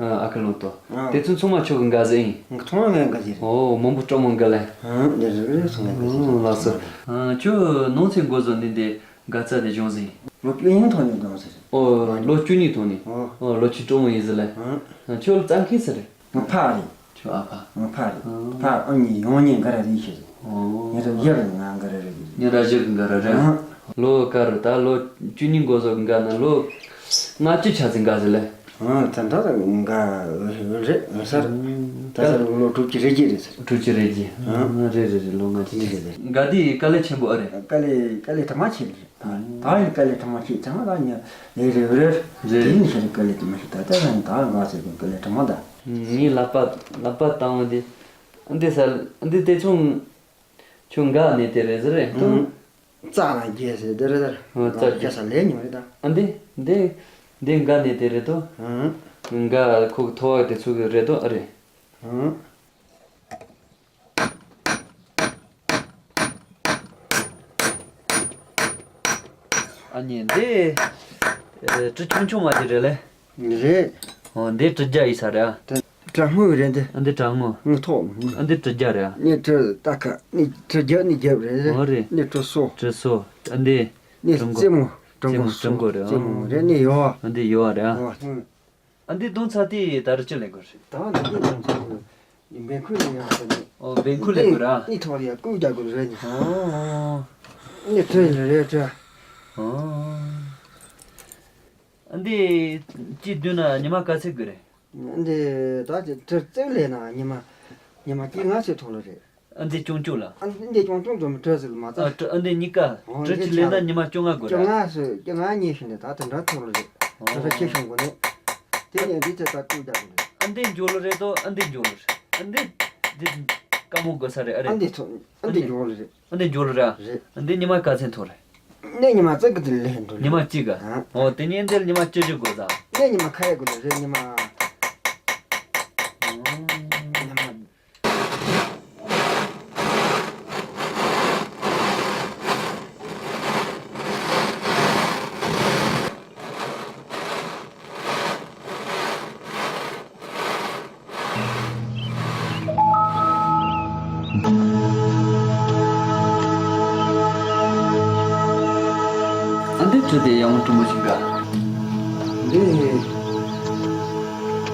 ཨ་ཨ་ཁུ་ལུང་རྟོགས། ཨ། དེ་ཚོ་ཚང་མ་ཁྱོད་ཀྱི་འགའ་ཟིག་ཡིན། ཚང་མ་ངའི་འགའ་ཟིག་རེད། ཨོ་མང་པོ་སྤྲོ་མོ་འགའ་ལས། ཨ་འདི་རེ་རེ་ཚང་མའི་འགའ་ཟིག་རེད། ཨོ་ལགས་སོ། ཨ་ཁྱོད་ནང་ཚན་འགོ་བཟོ་ནི་འདི་འགའ་རྩ་དེ་བྱུང་ཟིན། ལོ་བཅུ་གཉིས་ཐོག་ནས་བྱུང་ཟིན། ཨོ་ལོ་བཅུ་གཉིས་ཐོག་ནས། ཨོ། ཨོ་ལོ་ཆུ་སྤྲོ་མོ་ཡིན་ཟིན་ལས། ཨ། ཨ་ཁྱོད་རྩ་མཁན་ཟིག་རེད། ང་ཕ་རེད། ཁྱོད་ཨ་ཕ། ང་ཕ་རེད། ཨ། ཕ་ཨ་མྱེས་ཡང་མྱེས་འགའ་རེ་རེད་ཤི་རེད། ཨོ། ཉེ་རབས་བཞི་གི་ང་འགའ་རེ་རེད་ཤི་རེད། ཉེ་རབས་བཞི་གི་འགའ་རེ་རེད། ཨ། ལོ་ག་རེ་ད་ལོ་བཅུ་གཉིས་འགོ་བཟོ་གི་འགའ་ན་ལོ་ལྔ་བཅུ་ཆ་ཟིན་འགའ་ཟིན་ལེ། ཨ་ད་ད་འགའ་རེད་ཨ་སར། ད་སར་ལོ་དྲུག་ཅུ་རེ་བརྒྱད་རེད་སར། དྲུག་ཅུ་རེ་བརྒྱད། ཨ། ཨ་རེད་རེད་རེད་ལོ་ལྔ་བཅུ་ཆ་ཟིན། འགའ་དེ་དཀའ་ལས་ཆེན་པོ་ཨ་རེད། དཀའ་ལས་དཀའ་ལས་ཐ་མ་ཆེ་རེད། ད་ད་ཡིན་དཀའ་ལས་ཐ་མ་ཆེ་ཚང་མ་ད་ཉ་ལས་རེ་རེ་རེད། དེ་ཡིན་ཤེས་དཀའ་ལས་དུ་མ་ཤེས་ད་ལྟ་ཡང་ད་ང་ཟེར་དུས་དཀའ་ལས་ཐ་མ་ད། ངའི་ལག་པ་ལག་པ་བཏང་བ་འདི། འདི་ས་འདི་དེ་ཆུང་ཆུང་འགའ་ནས་དེ་རེད་ཟེར་རེད་དུ། རྩྭ་ན་རྒྱས་ཟེར་དེ་རེད་ད། ཨོ་རྩྭ་རྒྱས། རྒྱས་ས་ལས་ཉུང་རེད་ད། ཨ་འདི་འདི་འདི་འགའ་ནས་དེ་རེད་དོ། ཨང་། འགའ་ཁོ་གི་ཐོ་བ་དེ་ཚོ་གི་རེད་དོ། ཨ་རེད། ཨང་། ཨ་ནི་འདི་ཨེ་གྲི་ཆུང་ཆུང་མ་ཅིག་རེད་ལེ། རེད། ཨོ་འདི་གྲི་རྒྱ་ཡིན་ས་རེད་ཨ། དྲ་དྲ་སྔོན་རེད་འདི། ཨ་འདི་དྲ་སྔོན། སྔོན་ཐོག་ཨ་འདི་གྲི་རྒྱ་རེད་ཨ། ནི་གྲི་རྟ་ཁ་ནི་གྲི་རྒྱ་ནི་རྒྱབ་རེད། ཨོ་རེད། ནི་གྲི་སོ། གྲི་སོ། ཨ་འདི་ནི་གྲི་མགོ། རྩེ་མོ། གྲི་མགོ་རྩེ་མོ། སོ། གྲི་མགོ་རེད་ཨ། རྩེ་མོ་རེད་ནི་ཡོ། ཨ་འདི་ཡོ་རེད་ཨ། ཨོ། ཨ་འདི་རྡུང་ཚ་དེ་ད་རུ་ཅི་ལེན་དགོས་རེད། ད་འདི་འདི་འདུག་ཚ་འདི་འབེན་ཁུ་ལེན་ཡག་ཟེར་ནི། ཨོ་འབེན་ཁུ་ལེན་དགོས་ར། འདི་ཐོག་ལ་ཡ་ཀུ་རྒྱག་དགོས་རེད་ནི། ཨོ། འདི་ཐོན་རེད་རེད་ཐོན། ཨོ། ཨ་འདི་གཅིག་བསྡུས་ན་ཉི་མ་ག་ཚོད་དགོས་རེད། འདི་ད་ཅི་ཁྲི་བརྩེགས་ལས་ན་ཉི་མ་ཉི་མ་གཅིག་ལྔ་ཚོད་ཐོག་ལ་རེད། ཨ་འདི་ཅུང་ཅུང་ལ། ཨ་འདི་ཅུང་ཅུང་འཛོམས་གྲོས་ཟིག་མ་ཨ་ཚ། ཨ་འདི་གཉིས་ཀ་ཨོ་གྲི་ཆི་ལེན་ན་ཉི་མ་བཅོ་ལྔ་དགོས་ར། བཅོ་ལྔ་སོ་བཅོ་ལྔ་ཉིན་ཞིག་ནས་ད་དེ་འདྲ་ཐོག་ལ་རེད། ཨོ་དེ་འདྲ་ཁྱེད་ཤོང་དགོས་ནས། དེ་ནས་འདི་ཚེ་ད་ཀུ་རྒྱག་དགོས་རེད། ཨ་འདི་འཇོ་ལོ་རེད་དོ། ཨ་འདི་འཇོ་ལོ་རེད། ཨ་འདི་འདི་དཀའ་མོ་དགོས་ས་རེད་ཨ་རེད། ཨ་འདི་ཚོ་ཨ་འདི་འཇོ་ལོ་རེད། ཨ་འདི་འཇོ་ལོ་ར། རེད། ཨ་འདི་ཉི་མ་ག་ཚོད་ཐོག་རེད། ནས་ཉི་མ་གཅིག་གི་དེ་ལས་འགྲོ་ཉི་མ་གཅིག་ག་ཨ། ཨོ་དེ་ཉིན་འདིར་ཉི་མ་བཅུ་བཞི་དགོས་ས། ནས་ཉི་མ་ཁ་ཡ་དགོས་ལ་རེད་ཉི་མ། ཉི་མ། ཨ་འདི་ཁྲི་དེ་ཡང་སྤྲིན་པོ་ཞིག་ག་འདི།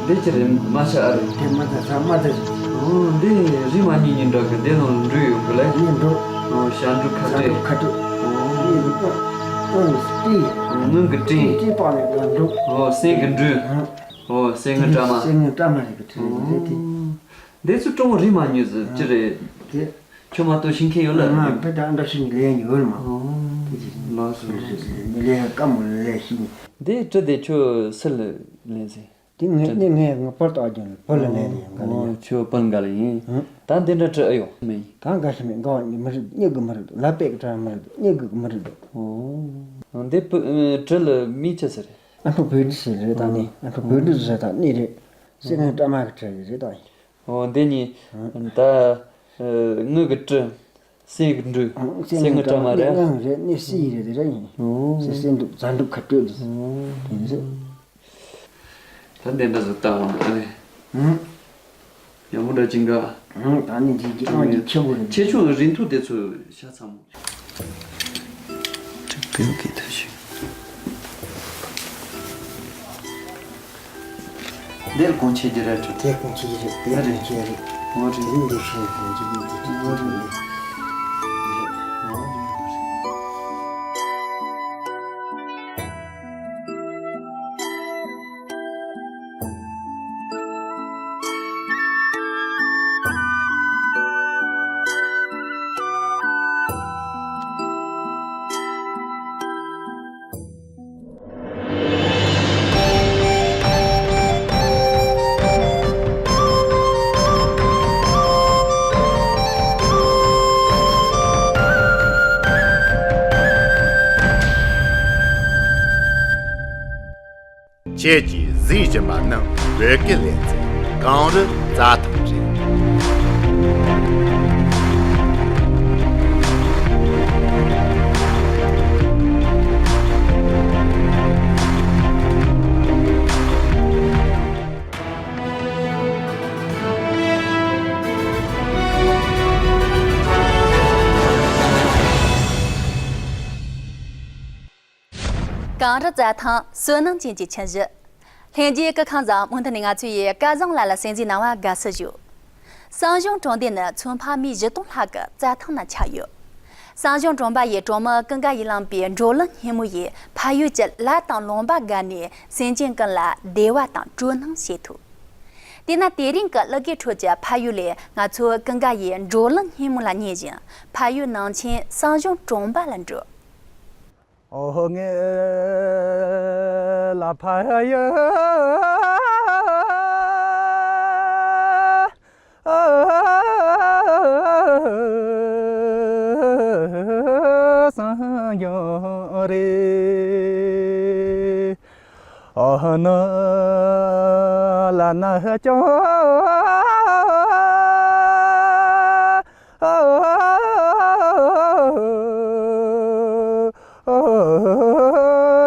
འདི་ཅི་རེད་མ་ཤ་ཨ་རེད། དེ་མ་ད་ས་མ་ད། ཨོ་འདི་རི་མ་ཉིན་ཉིན་འགྲོ་གི་འདི་ནང་འགྲོ་ཡོད་གི་ལེ། ཉིན་འགྲོ། ཨོ་ཤ་འགྲོ་ཁ་ཤ་འགྲོ་ཏོས། ཁ་ཏོས། ཨོ་ཨོ་སྤྲིན། ཨོ་སྔོན་གི་སྤྲིན། སྤྲིན་པ་ནས་ང་འགྲོ། ཨོ་སེང་གི་འགྲོས། ཨོ་སེང་ངི་སྐྲ་མ། སེང་ངི་སྐྲ་མ་ཞིག་གི་ཁྲི་རེད་དེ། འདི་ཚོ་ཀྲུང་རི་མ་ཉོས་ཟེར་ཅི་རེད། དེ། ཁྱོད་མ་གཏོགས་ཤེས་མཁན་ཡོད་ལ། ང་བོད་དང་འདྲ་ཤེས་ལས་ཡོད་མ། ཨོ། དེ་ཅི་རེད། ལགས་སོ་ལགས་སོ། མི་ལས་དཀའ་མོ་ལས་ཤེས། འདི་ཁྲི་དེ་ཁྱོད་སུ་ལ་ལེན་ཟེར། དེ་ངས་ནི་ངས་ང་པར་བཏགས་ཀྱང་པར་ལ་ལེན་ལེན་ག་ལ་ཡོད། ཁྱོད་པར་འགའ་ལ་ཡིན། ད་འདི་འདྲ་ཁྲི་ཨེ་ཡོད་མིན། གང་ག་ཤེས་མེད་འགའ་བ་མི་རིགས་གཉིས་ཀྱི་མི་རིགས་ལ་པེ་གི་གྲངས་མི་རིགས་གཉིས་ཀྱི་མི་རིགས། ཨོ། འདི་བོད་ཁྲི་ལ་མིང་ཅི་ཟེར། ཨ་ཁུ་བོད་རིགས་ཟེར་རེད་ད་ནི། ཨ་ཁུ་བོད་རིགས་ཟེར་ད་ནི་རེད། སེ་ངན་བཀྲ་མ་གི་ཁྲི་རེད་ད། ཨོ་འདི་ནི་ད་དངུལ་གི་སྤྲི། སེང་གི་འབྲུ། སེང་གི་བཀྲ་མ་རེད། ཨང་རེད་ནི་སི་རེད་དེ་རེད་ཡིན། ཨོ་སེ་སེ་འདུག་རྫ་འདུག་ཁ་སྤྲོད་དེ་དེ་རེད། ད་འདི་འདྲ་ཟིག་བཏང་བ་ཨ་རེད། ཡག་པོ་འདྲ་ཅིག་འགའ། ད་ནི་འདི་གི་ཨང་གི་ཁྱེད་བོ་རེད། ཁྱེད་ཆོ་རིན་ཐུ་དེ་ཚོ་ཤ་ཚ་མོ། འདིར་གོང་ཆེ་རྒྱུ་རེད་དྲི། དེ་གོང་ཆེ་རྒྱུ་རེད། དེ་གོང་ཆེ་རེད། འོ་རེད། འདི་ཤེས་གོང་ཆེ་རྒྱུ་རེད། འོ་རེད། ཁྱེད་ཀྱིས་གཟིགས་བཞིན་པ་ནི་བོད་སྐད་ལེ་ཚན་གངས་རི་རྩྭ་ཐང་རེད། གངས་རི་རྩྭ་ཐང་བསོད་ནམས་ཅན་གྱི་ཁྱིམ་གཞི། ལྷན་རྒྱས་སྐུ་ཁམས་བཟང་། མུ་མཐུད་ནས་ང་ཚོ་ཡི་སྐལ་བཟང་ལགས་ལ་གསན་གཟིགས་གནང་བར་དགའ་བསུ་ཞུ། བསང་གཞོང་གྲོང་སྡེ་ནི་ཚོ་འཕགས་མི་བཞི་སྟོང་ལྷག་གི་རྩྭ་ཐང་ན་ཆགས་ཡོད། བསང་གཞོང་གྲོང་པ་ཡི་གྲོང་མི་ཀུན་དགའ་ཡིས་བླངས་པའི་འགྲོ་ལམ་སྙན་མོ་ཡིས་ཕ་ཡུལ་གྱི་ལ་དང་ལུང་པ་བརྒལ་ནས་སེམས་ཅན་ཀུན་ལ་བདེ་བ་དང་སྤྲོ་སྣང་བྱེད་ཐུབ། དེས་ན་དེ་རིང་གི་གླུ་གར་ཁྲོད་ཀྱི་ཕ་ཡུལ་ལས་ང་ཚོ་ཀུན་དགའ་ཡི་འགྲོ་ལམ་སྙན་མོ་ལ་ཉན་བཞིན་ཕ་ཡུལ་ནང་ཆེན་བསང་གཞོང་གྲོང་པ་ལ་འགྲོ། ཨོ་ངེ་ལ་ཕ་ཡུལ། ཡོད་རེད། ཨ་ནི་ལ་ན་ཅང་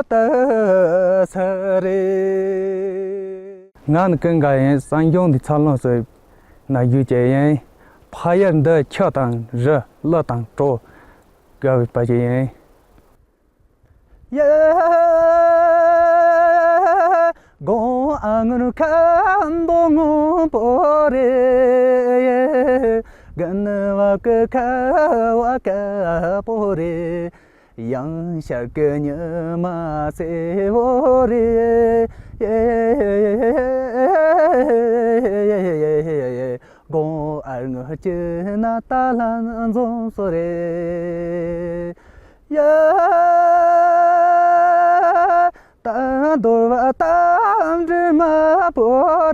ད་ས་རེད། ང་ནི་ཀུན་དགའ་ཡིན། གསན་མཁན་འདི་ཚོ་ལོངས་སུ་ན་རྒྱུ་ཅི་ཡིན། ཕ་ཡུལ་འདི་ཁྱི་དང་རི་ཀླུ་དང་གྲོ་དགའ་བའི་བ་ཅི་ཡིན། ཡ། དགོང་ཨ་ངུར་ཁ་འདོ་ངུ་པོ་རེད། དགུན་བ་ཀི་ཁ་བ་ཀ་པོ་རེད། ཡང་ཤར་གི་ཉི་མ་སེར་བོ་རེད། དགོང་ཨ་ངུ་ཅི་ན་ད་ལན་འཛོམས་སོ་རེད། ཡ། ད་འདོར་བ་ད་འདྲི་མ་པོ་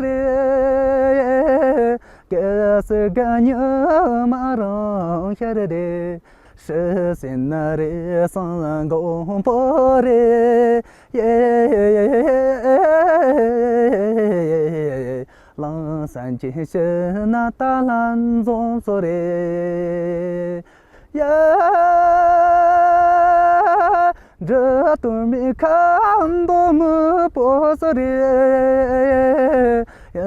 རེད། གལ་སྲིད་ག་ཉི་མ་རང་ཤར་རེད། ཧྲི་སེ་ན་རེ་སང་མགོན་པོ་རེད། ལང་སན་ཅི་ཤི་ན་ད་ལན་འཛོམས་སོ་རེད། ཡ། འདྲི་དུ་མི་ཁ་འདོ་མི་པོ་སོ་རེད། ཡ།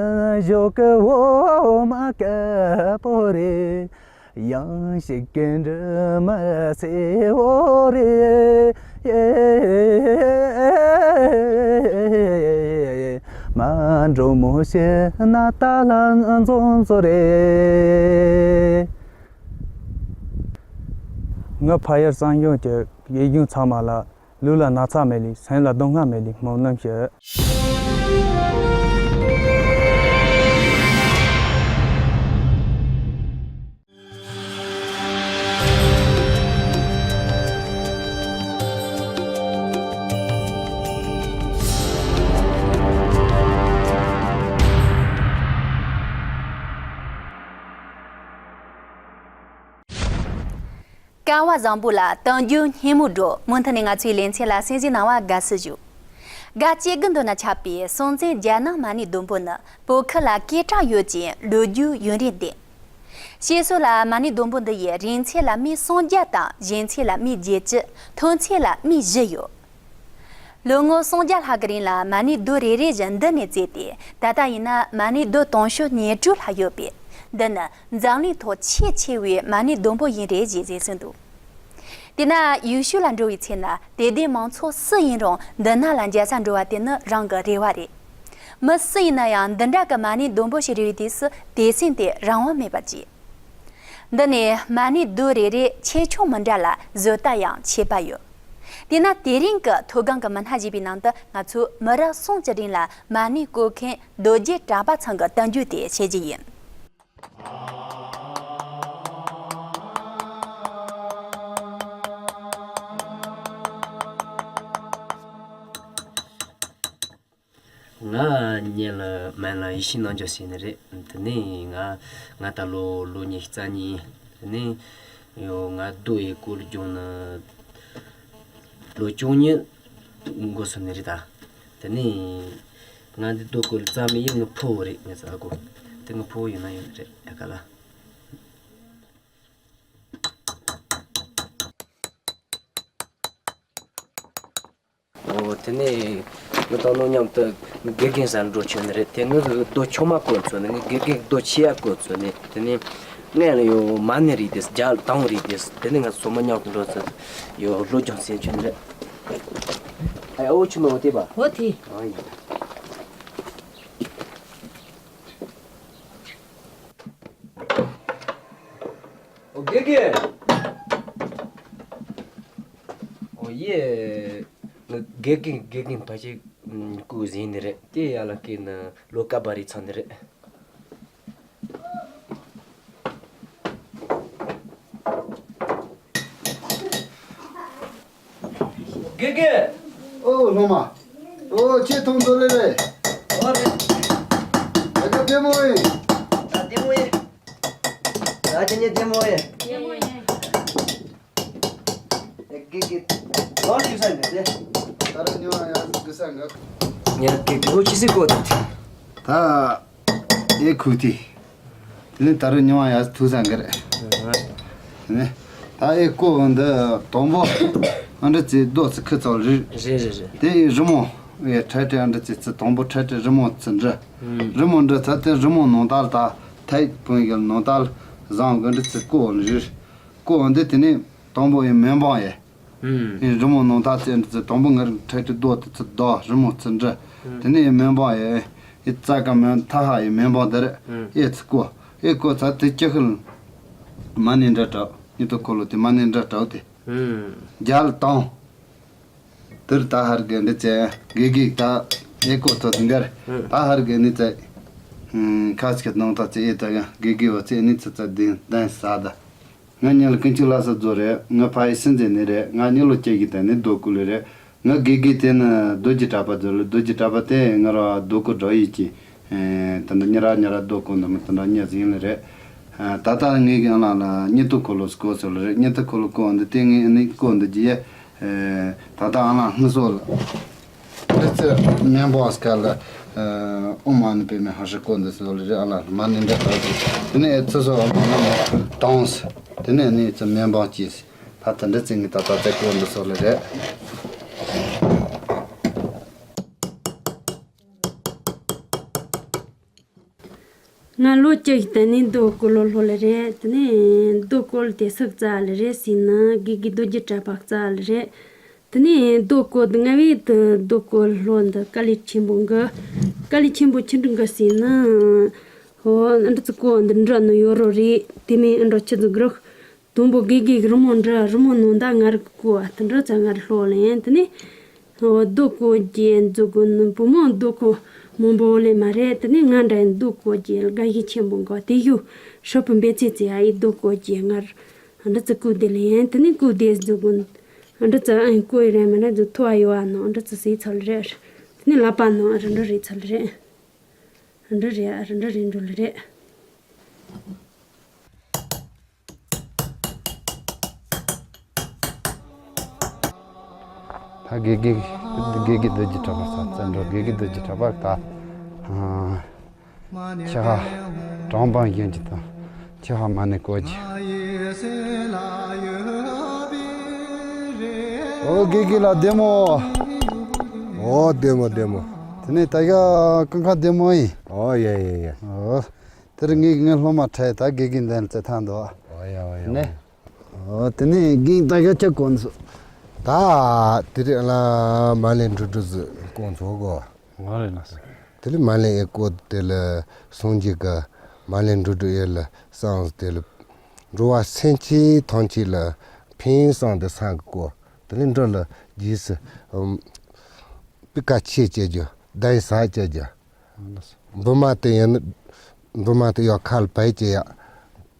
ཞོག་གི་འོ་མ་ཀ་པོ་རེད། ཡང་ཞིག་གི་འདྲི་མ་སེ་བོ་རེད། མ་འགྲོ་མོ་ཤི་ན་ད་ལན་འཛོམས་སོ་རེད། ངའི་ཕ་ཡུལ་གསན་མཁན་གྱི་ཡིད་གཞུང་ཚང་མ་ལ་ལུས་ལ་ན་ཚ་མེད་ལེ། སེམས་ལ་སྡུག་བསྔལ་མེད་ལེ། སྨོན་ལམ་ཞུ། སྐལ་བ་བཟང་པོ་ལ་དལ་འབྱོར་སྙེ་མོ་སྒྲོན། མུ་མཐུད་ནས་ང་ཚོའི་ལེ་ཚན་ལ་གསན་གཟིགས་གནང་བར་དགའ་བསུ་ཞུ། དགའ་སྐྱེ་དགུ་འདོད་ན་ཆགས་པའི་སྲོང་བཙན་རྒྱ་ནག་མ་ཎི་བདུན་པོ་ནི་བོད་ཁུལ་ལ་སྐད་གྲགས་ཡོད་ཅིང་ལོ་རྒྱུས་ཡུན་རིང་ལྡན། བཤད་སྲོལ་ལ་མ་ཎི་བདུན་པོ་འདི་ཡི་རིང་ཚད་ལ་སྨི་སུམ་བརྒྱ་དང་ཞེང་ཚད་ལ་སྨི་བརྒྱད་ཅུ། ཐུང་ཚད་ལ་སྨི་བཞི་ཡོད། ལོ་ངོ་སུམ་བརྒྱ་ལྷག་གི་རིང་ལ་མ་ཎི་རྡོ་རེ་རེ་བཞིན་འདི་ནས་བཙས་ཏེ། ད་ལྟ་ཡིན་ན་མ་ཎི་རྡོ་དུང་ཕྱུར་ཉེར་དྲུག་ལྷག་ཡོད་པས། འདི་ནི་འཛམ་གླིང་ཐོག་ཆེས་ཆེ་བའི་མ་ཎི་བདུན་པོ་ཡིན་རེད་ཅེས་ཟེར་གསུངས་འདུག། དེས་ན་ཡུལ་ཤུལ་ལ་འགྲོ་བའི་ཚེ་ན་དད་ལྡན་མང་ཚོགས་སུ་ཡིན་རུང་འདི་ན་ལ་མཇལ་སར་འགྲོ་བ་དེ་ནི་རང་གི་རེ་བ་རེད། མི་སུ་ཡིན་ན་ཡང་འདི་འདྲ་གི་མ་ཎི་བདུན་པོ་ཞིག་རེག་པའི་དུས་སུ་དད་སེམས་དེ་རང་དབང་མེད་པར་བྱེད། འདི་ནས་མ་ཎི་རྡོ་རེ་རེ་ཆེ་ཆུང་མི་འདྲ་ལ་བཟོ་ལྟ་ཡང་ཁྱད་པར་ཡོད། དེས་ན་དེ་རིང་གི་མཐོ་སྒང་གི་མི་སྣ་ཞེས་པའི་ནང་དུ་ང་ཚོས་མི་རབས་གསུམ་གྱི་རིང་ལ་མ་ཎི་བརྐོ་མཁན་རྡོ་རྗེ་གྲགས་པ་ཚང་གི་བསྟན་བཅོས་དེ་བཤད་རྒྱུ་ཡིན། ང་ཉེ་ལ་མན་ལ་ཡེ་ཤེས་རྣམ་འགྱུར་ཟེར་ནི་རེད། དེ་ནས་ང་ང་ད་ལོ་ལོ་ཉི་ཤུ་རྩ་གཉིས། དེ་ནས་ཡོ་ང་རྡོ་ཡི་སྐོར་སྦྱོང་ན་ལོ་བཅུ་གཉིས་འགོར་སོང་ནི་རེད་ད། དེ་ནས་ང་འདི་རྡོ་སྐོར་རྩ་མེད་ཡིན། ངའི་ཕུ་བོ་རེད། ངའི་ཨ་ཁུ། དེ་ངའི་ཕུ་བོ་ཡིན་ན་ཡོད་རེད་ཡ་ག་ལ། འོ་དེ་ནས་ང་དང་ནོ་མཉམ་དུ་དགེ་རྒན་ས་འགྲོ་ཆོག་ནི་རེད། དེ་ངའི་རྡོ་ཆུང་མ་བརྐོས་ཚོ་ནི། ངའི་དགེ་རྒན་རྡོ་ཆེ་ཡ་བརྐོས་ཚོ་ནི། དེ་ནས་ངས་ལ་ཡོ་མ་ཎི་རེག་དེས། རྒྱ་དང་རེག་དེས། དེ་ནས་ང་སོ་མ་མཉམ་དུ་འགྲོ་ཚོ་ཡོ་སློབ་སྦྱོང་ཟེར་ཆོག་ནི་རེད། ཨ་འོ་ཆུ་ནོ་དེ་པ། འོ་དེ། ཨ་ཡ། ཨོ་དགེ་རྒན། ཨོ་ཡེ། དགེ་རྒན་དགེ་རྒན་ཕ་ཞིག་སྐུ་གཟིགས་ནི་རེད། དེ་ཡ་ལ་སྐད་ན་ལོ་ཀ་བ་རི་ཚང་ནི་རེད། དགེ་རྒན། ཨོ་སློབ་མ། ཨོ་ཁྱེད་ཐུང་ཚོ་ལེ་རེད། ཨོ་རེད། ད་ལྟ་བདེ་མོ་ཡིན། ད་བདེ་མོ་ཡིན། ད་ཁྱེད་གཉིས་བདེ་མོ་ཡིན། བདེ་མོ་ཡིན། ཨེ་ དགེ་དགེ་ལོ་ཅི་ས་འདི་དེ། ད་རུང་ཉོ་ཡ་དགེ་ས་འགའ། ཉ་དགེ་དགེ་ལོ་ཅི་སི་གོ་དེ། ད་ཨེ་ཁུག་དེ། དེ་ནས་ད་རུང་ཉོ་ཡ་ཐུག་ས་འགའ་རེད། དེ་ནས་ད་ཨེ་ཀོ་འདི་དང་པོ་ཨ་འདྲ་ཚེ་རྡོ་ཚེ་ཁི་ཚོ་རེད། རེད་རེད་རེད། དེ་ཡི་རི་མོ་ཨེ་ཁྲ་ཁྲ་ཨ་འདྲ་ཚེ་ཚེ་དང་པོ་ཁྲ་ཁྲ་རི་མོ་ཚེ་འདྲ། རི་མོ་འདྲ་ཚ་དེ་རི་མོ་ནང་ལྟར་ད་ཐའི་དཔོན་གྱི་ནང་ལྟར་བཟང་གི་འདྲ་ཚེ་ཀོ་རེད། ཀོ་འདི་དེ་ནས་དང་པོ་ཡི་མེ་འབར་ཡི། ཨུམ། ཨེ་རི་མོ་ནང་ད་ཚེ་འདི་ཚེ་དང་པོ་ངར་ཁྲ་ཁྲ་རྡོ་དེ་ཚེ་རྡོ་རི་མོ་ཚེ་འདྲ། དེ་ནས་ཡི་མེ་འབར་ཡི། ཨེ་རྩ་ཀ་མེ་ཐ་ཧ་ཡི་མེ་འབར་དེ་རེད། ཨེ་ཚེ་ཀོ། ཨེ་ཀོ་ཚ་དེ་ཅི་ཁིལ། མ་ཎི་འདྲ་གྲགས། ཉི་ཐོ་འཁོར་ལོ་དེ་མ་ཎི་འདྲ་གྲགས་དེ། ཨུམ། རྒྱལ་དང་། དེར་ད་ཧར་གི་འདི་ཚེ་དགེ་དགེ་ད་ཨེ་ཀོ་ཐོ་དེ་འགར། ད་ཧར་གི་ནི་ཚེ། ཁ་ཅིག་ནང་ད་ཚེ་ཨེ་ད་ག་དགེ་དགེ་བ་ཚེ་ནི་ཚེ་ཚ་དེ་དན་ས་ད། ང་ཉལ་ཀུན་གཅིག་ལ་ས་རྫོ་རེད། ང་ཕ་ཡི་སྲིད་འཛིན་ནི་རེད། ང་ཉི་ལོ་སྐྱེ་གི་དེ་ནི་རྡོ་ཀུ་ལི་རེད། ང་དགེ་དགེ་དེ་ནི་རྡོ་རྗེ་གྲགས་པ་རྫོ་ལི་རྡོ་རྗེ་གྲགས་པ་དེ་ང་ར་རྡོ་ཀུ་འགྲོ་ཡི་ཅི། དེ་འདྲ་ཉི་ར་ཉི་ར་རྡོ་ཀུ་འདི་མི་དེ་འདྲ་ཉ་ཟིན་ལི་རེད། ད་ལྟ་ངེད་ཀྱི་ཨ་ལ་ལ་ཉི་ཐོ་འཁོར་ལོ་སྐོར་སོ་ལི་རེད། ཉི་ཐོ་འཁོར་ལོ་ཀོ་འདི་དེ་ངེད་ནི་ཀོ་འདི་ཅི་ཡ། ད་ལྟ་ཨ་ལ་ཧི་སོ་ལ། འདི་ཚེ་མེ་འབར་སྐལ་ལ། ཨོཾ་མ་ཎི་པདྨེ་ཧ་ཧྲི་ཀོ་འདི་སོ་ལི་རེད། ཨ་ལ་མ་ཎི་འདི་ལྟར་དེ་ནས་ཨེ་ཚེ་སོ་ཨ་ལ་ལ་མ་དྭངས། དེ་ནས་ནི་ཚེ་མེ་འབར་སྐྱེས། ད་ད་འདི་ཚེ་ངི་ད་ད་ཚེ་ཀོ་འདི་སོ་ལི་རེད། ང་ལོ་བཅུ་ཞིག་དེ་ནས་རྡོ་བརྐོས་ལོ་ལྷོ་ལ་རེད། དེ་ནས་རྡོ་བརྐོས་དེ་སུ་བཙལ་ལ་རེད་ཟེར་ན་དགེ་དགེ་རྡོ་རྗེ་གྲགས་པ་བཙལ་ལ་རེད། དེ་ནས་རྡོ་བརྐོས་དེ་ང་བས་དེ་རྡོ་བརྐོས་ལྷོ་འདི་དཀའ་ལས་ཆེན་པོ་འགི། དཀའ་ལས་ཆེན་པོ་ཆི་འདྲ་འགི་ཟེར་ན། ཧོ་ཨ་འདྲ་ཚེ་ཀོ་འདི་འདྲ་ནི་ཡོད་རོ་རེད། དེ་མིན་ཨ་འདྲ་ཆི་ཚེ་གི་རོགས། དང་པོ་དགེ་དགེ་གི་རི་མོ་འདྲ་རི་མོ་ནང་ད་ང་རི་ཀོ་ཨ་དེ་འདྲ་ཚ་ང་རི་ལྷོ་ལེན་དེ་ནས། རྡོ་བརྐོས་རྗེས་མཛུབ་གུ་ནི་བུ་མོ་རྡོ་བརྐོས་མང་པོ་ལས་མ་རེད། དེ་ནས་ང་འདྲ་རྡོ་བརྐོས་རྗེས་དགའ་ཞེན་ཆེན་པོ་འགོ་དེ་ཡུ་ཧྲ་པོ་འབེ་ཚེ་ཚེ་ཨ་ཡི་རྡོ་བརྐོས་རྗེས་ང་རི་འདྲ་ཚེ་ཀུ་དེ་ལེན་དེ་ནས་ཀུ་དེ་མཛུབ་གུ་འདྲ་ཚེ་ཨ་ཡི་ཀོ་ཡི་རེད་མ་རེད་ཚེ་ཐོ་ཨ་ཡོ་ཨ་ནོ་འདྲ་ཚེ་སི་ཚོ་ལ་རེད། དེ་ནས་ལ་པ་ནོ་ཨ་རི་འདྲ་རེད་ཚོ་ལ་རེད། རི་འདྲ་རེད་ཨ་རི་འདྲ་རེད་འགྲོ་ལ་རེད། ད་དགེ་དགེ་དགེ་དགེ་རྡོ་རྗེ་གྲགས་པ་ས་བཙན་འགྲོ་དགེ་དགེ་རྡོ་རྗེ་གྲགས་པ་ད། ཁྱེད་ཧ་གྲངས་པ་གཞན་གྱི་དང་ཁྱེད་ཧ་མ་ཎི་བརྐོས་རྗེས། ཨོ་དགེ་དགེ་ལགས་བདེ་མོ། ཨོ་བདེ་མོ་བདེ་མོ། དེ་ནས་ད་ཡ་ཀུན་ཁ་བདེ་མོ་ཡིན། ཨོ་ཡ་ཡ་ཡ། ཨོ། དེར་ངས་ངའི་སློབ་མ་ཁྲིད་ད་དགེ་རྒན་འདན་ཚེ་ཐང་དོ། ཨོ་ཡ་ཨོ་ཡ་ནས། ཨོ་དེ་ནས་རྒན་ད་ག་ཅག་གོན་སོ། ད་དེ་རིང་ལ་མ་ལེན་འགྲོ་འགྲོ་ཟིག་གོན་ཚོ་གོ། ང་རེ་ན་སོ། དེ་ལས་མ་ལེན་ཨེ་ཀོ་དེ་ལ་སོང་རྒྱུ་ག་མ་ལེན་འགྲོ་འགྲོ་ཨེ་ལ་སངས་དེ་ལ་འགྲོ་བ་སེམས་ཅན་ཐམས་ཅད་ལ་ཕན་སངས་དེ་སངས་གི་གོ། དེ་ལས་འགྲོ་ལ་རྗེས་སུ་པི་ཀ་ཆེ་བྱེད་རྒྱུ་གདན་ས་བྱེད་རྒྱུ། འབུ་མ་དེ་ཡིན། འབུ་མ་དེ་ཡང་ཁ་ལ་བལ་གྱི་ཡ་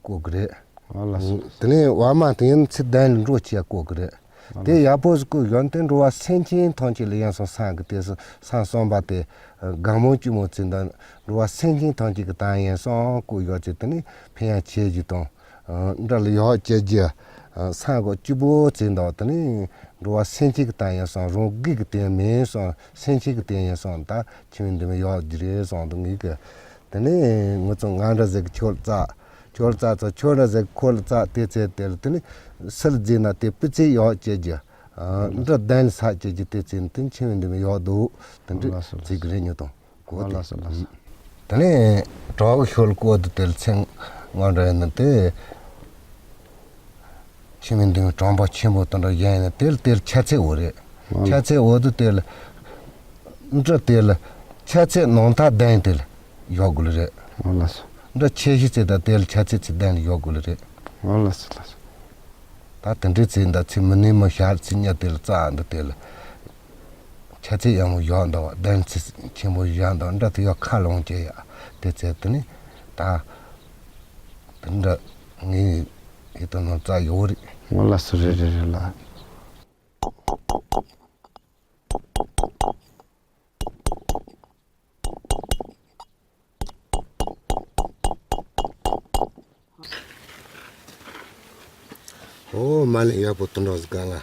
བཀོད་གི་རེད། ཨ་ལ་སོ། དེ་ནས་བ་མ་དེ་ཡིན་ཚེ་གདན་ལ་འགྲོ་བྱེད་ཡ་བཀོད་གི་རེད། དེ་ཡག་པོ་ཟིག་བཀོད་ཡོན་ཏན་འགྲོ་བ་སེམས་ཅན་ཐམས་ཅད་ལ་ཡིན་སོང་སངས་གི་དེ་སོ་སངས་སོང་བ་དེ་དགའ་མོ་ཅི་མོ་ཚེ་འདི་འགྲོ་བ་སེམས་ཅན་ཐམས་ཅད་ཀྱི་དང་ཡིན་སོང་བཀོད་ཡོད་ཚེ་དེ་ནས་ཕན་ཡ་ཆེ་རྒྱུ་དང་། འདྲ་ལ་ཡག་ཅེ་རྒྱུ། ས་གོ་གཅིག་པོ་ཚེ་འདོག་དེ་ནི་འགྲོ་བ་སེམས་ཅན་གྱི་དོན་ཡིན་སོང་རང་སྒེར་གྱི་དོན་མིན་སོང་སེམས་ཅན་གྱི་དོན་ཡིན་སོང་ད་ཁྱིམ་མི་འདི་མི་ཡག་རྒྱུ་རེད་སོང་དུ་ངེས་ཀྱི། དེ་ནི་ང་ཚོ་ང་འདྲ་ཟིག་ཁྱོད་རྩ་ཁྱོད་རྩ་ཚོ་ཁྱོད་འདྲ་ཟིག་ཁོ་ལ་རྩ་དེ་ཚེ་དེ་ལ་དེ་ནི་སིལ་རྫས་ན་དེ་སྤུས་ཚད་ཡག་ཅེ་རྒྱུ། འདྲ་གདན་ལ་ས་ཅེ་རྒྱུ་དེ་ཚེ་ནི་དེ་ཁྱིམ་མི་འདི་མི་ཡག་འདུག་དེ་འདྲ་ཚིག་གི་རེད་ཉོ་དང་། གོ་ལ་སོ་ལ་སོ། དེ་ནས་གྲོགས་ཤོལ་ཀོ་དུ་དེར་ཚེ་ང་འདྲ་ཡིན་ན་དེ་ཁྱིམ་མི་འདི་གྲོང་པ་ཆེན་པོ་དུ་འདྲ་ཡིན་ན་དེར་དེར་ཆ་ཚད་འོ་རེད། ཆ་ཚད་འོ་དུ་དེར་འདྲ་དེར་ཆ་ཚད་ནང་ཐག་ལྡན་དེར་ཡོད་དགོས་ལ་རེད། འོ་ལ་སོ། འདྲ་ཆེ་ཤི་ཚད་དང་དེར་ཆ་ཚད་ཚད་ལྡན་ལ་ཡོད་དགོས་ལ་རེད། འོ་ལ་སོ་ལ་སོ། ད་དེ་འདྲའི་ཚེ་འདི་ཚེ་མི་ནུས་མི་ཤར་ཚེ་ཉ་དེ་ལ་རྩ་འདི་དེ་ལ་ཆ་ཚད་ཡང་མོ་ཡག་འདུག་གདན་ཚེ་ཆེན་པོ་ཡག་འདུག་འདྲ་དེ་ཡག་ཁ་ལོང་ཅེ་ཡག་དེ་ཚེ་དེ་ནི་ད་དེ་འདྲ་ངའི་ཡིད་དུ་ནོར་རྩ་ཡོད་རེད། ངོ་ལ་སུ་རེད་རེད་རེད་ལ། ཨོ་མ་ལེ་ཡག་པོ་དུ་འགྲོ་ཟིག་ག་ལ།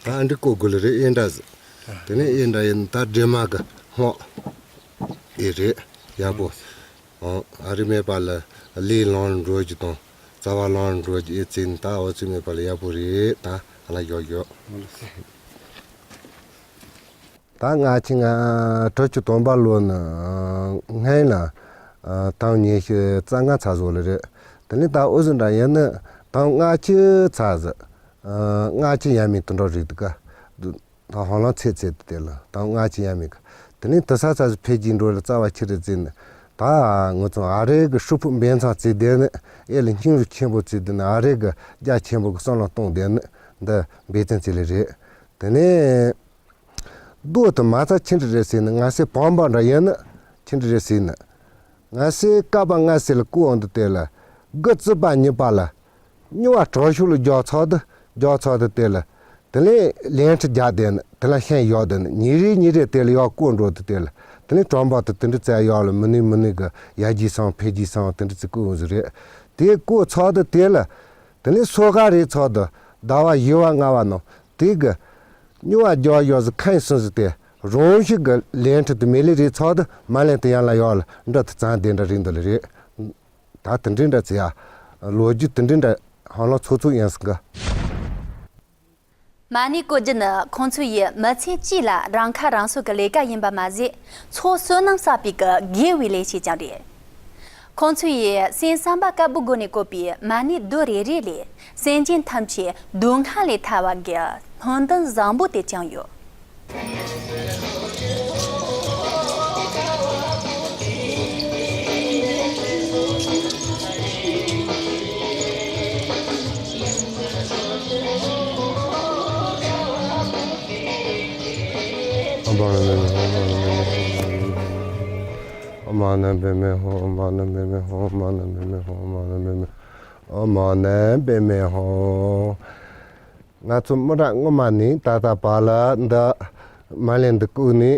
ད་འདི་བཀོད་དགོས་ལེ་རེད། ཨེ་འདྲ་ཟིག་དེ་ནས་ཨེ་འདྲ་ཡིན། ད་སྒྲོལ་མ་གི་སྔགས་ཨེ་རེད། ཡག་པོ། ཨ་རིག་མེད་པ་ལ་ལས་ལམ་འགྲོ་རྒྱུ་དང་རྩ་བ་ལམ་འགྲོ་རྒྱུ་ཨེ་བརྩིས་ནས། ད་འོ་ཚོད་མེད་པ་ལ་ཡག་པོ་རེད། ད་ཨ་ལ་ཡོད་ཡོད། ད་ལྔ་བཅུ་ང་དྲུག་ཅུ་དོན་པ་ལོ་ནི་སྔོན་ལ་དང་ཉི་ཤུ་རྩ་ལྔ་ཚར་བཟོ་ལེ་རེད། དེ་ནས་ད་འོ་ཟིག་འདྲ་ཡིན་ནི་དང་ལྔ་བཅུ་ཚར་ཟིག་ལྔ་བཅུ་ཡས་མས་དུ་འགྲོ་རིགས་དུ་ག་ད་ཧོང་ལང་ཚེ་ཚེ་དུ་དེ་ལ་དང་ལྔ་བཅུ་ཡས་མས་ག་དེ་ནས་དུ་ས་ཚ་ཟིག་འཕེལ་རྒྱས་འགྲོ་ལ་རྩ་བ་ཁྱི་རེ་བརྩིས་ནི། ད་ངོ་ཚོ་ཨ་རེ་གི་ཧྲུལ་ཕུག་འབེན་ཚང་བརྩིས་དེ་ནི། ཨེ་ལ་སྙིང་རུས་ཆེན་པོ་བརྩིས་དེ་ནི། ཨ་རེ་གི་རྒྱ་ཆེན་པོ་གི་བསམ་བློ་གཏོང་དེ་ནི། འདི་འབད་བརྩོན་བརྩིས་ལེ་རེད། དེ་ནས་རྡོ་དུ་མ་ཚ་ཁྱི་འདྲ་རེད་ཟེར་ནི། ང་སེ་བོང་བ་འདྲ་ཡིན་ནི། ཁྱི་འདྲ་རེད་ཟེར་ནི། ང་སེ་ཀ་པ་ང་སེ་ལ་ཀུ་འོང་དུ་དེ་ལ་དགུ་རྩིས་པ་གཉིས་པ་ལ་སྨྱོ་བ་དྲང་ཤུགས་ལ་རྒྱག་ཚར་དུ་རྒྱག་ཚར་དུ་དེ་ལ། དེ་ལས་ལན་ཁྲི་རྒྱག་དེ་ནི། དེ་ལ་ཤན་ཡོག་དེ་ནི། ཉིན་རེ་ཉིན་རེ་དེ་ལ་ཡོག་བསྐོར་འགྲོ་དུ་དེ་ལ། དེ་ནས་གྲོང་པ་དུ་དེ་འདྲ་བཙལ་ཡོག་ལ་མི་ནུས་མི་ནུས་གི་ཡར་རྒྱས་སོང་འཕེལ་རྒྱས་སོང་དེ་འདྲ་ཚིག་བསྐོར་འོང་ཟིག་རེད། དེ་བསྐོར་ཚར་དུ་དེ་ལ། དེ་ནས་སོ་ག་རེ་ཚར་དུ་ཟླ་བ་བཞི་བ་ལྔ་བ་ནང་དེ་གི་སྨྱོ་བ་རྒྱག་ཡོག་ཟིག་ཁན་སོང་ཟིག་དེ་རང་ཤུགས་གི་ལན་ཁྲི་དུ་མེ་ལི་རེ་ཚར་དུ་མ་ལན་དུ་ཡང་ལ་ཡོག་ལ་འདྲ་དུ་བཙན་དེ་འདྲ་རེད་འདུག་ལེ་རེད། ད་དེ་འདྲ་འདྲ་ཚེ་ཡ། ལོ་རྒྱུས་དེ་འདྲ་འདྲ་ཧང་ལོ་ཚོ་ཚོ་ཡིན་སོང་གི། མ་ཎི་བཀོད་རྒྱུ་ནི་ཁོང་ཚོ་ཡི་མི་ཚེ་གཅིག་ལ་རང་ཁ་རང་གསོ་གི་ལས་ཀ་ཡིན་པ་མ་ཟད། ཚོགས་བསོད་ནམས་བསགས་པའི་གི་དགེ་བའི་ལས་ཤིག་ཀྱང་རེད། ཁོང་ཚོ་ཡི་སེམས་བསམ་པ་དཀར་པོའི་སྒོ་ནས་བཀོད་པའི་མ་ཎིའི་མདོ་རེ་རེ་ལས་སེམས་ཅན་ཐམས་ཅད་སྡུག་བསྔལ་ལས་ཐར་བ་གི་སྨོན་འདུན་བཟང་པོ་དེ་བཅངས་ཡོད། ང་ཚོ་མི་རབས་སྔོན་མ་ནས་ད་ལྟ་བར་ལ་འདི་མ་ལན་འདི་བཀོད་ནས།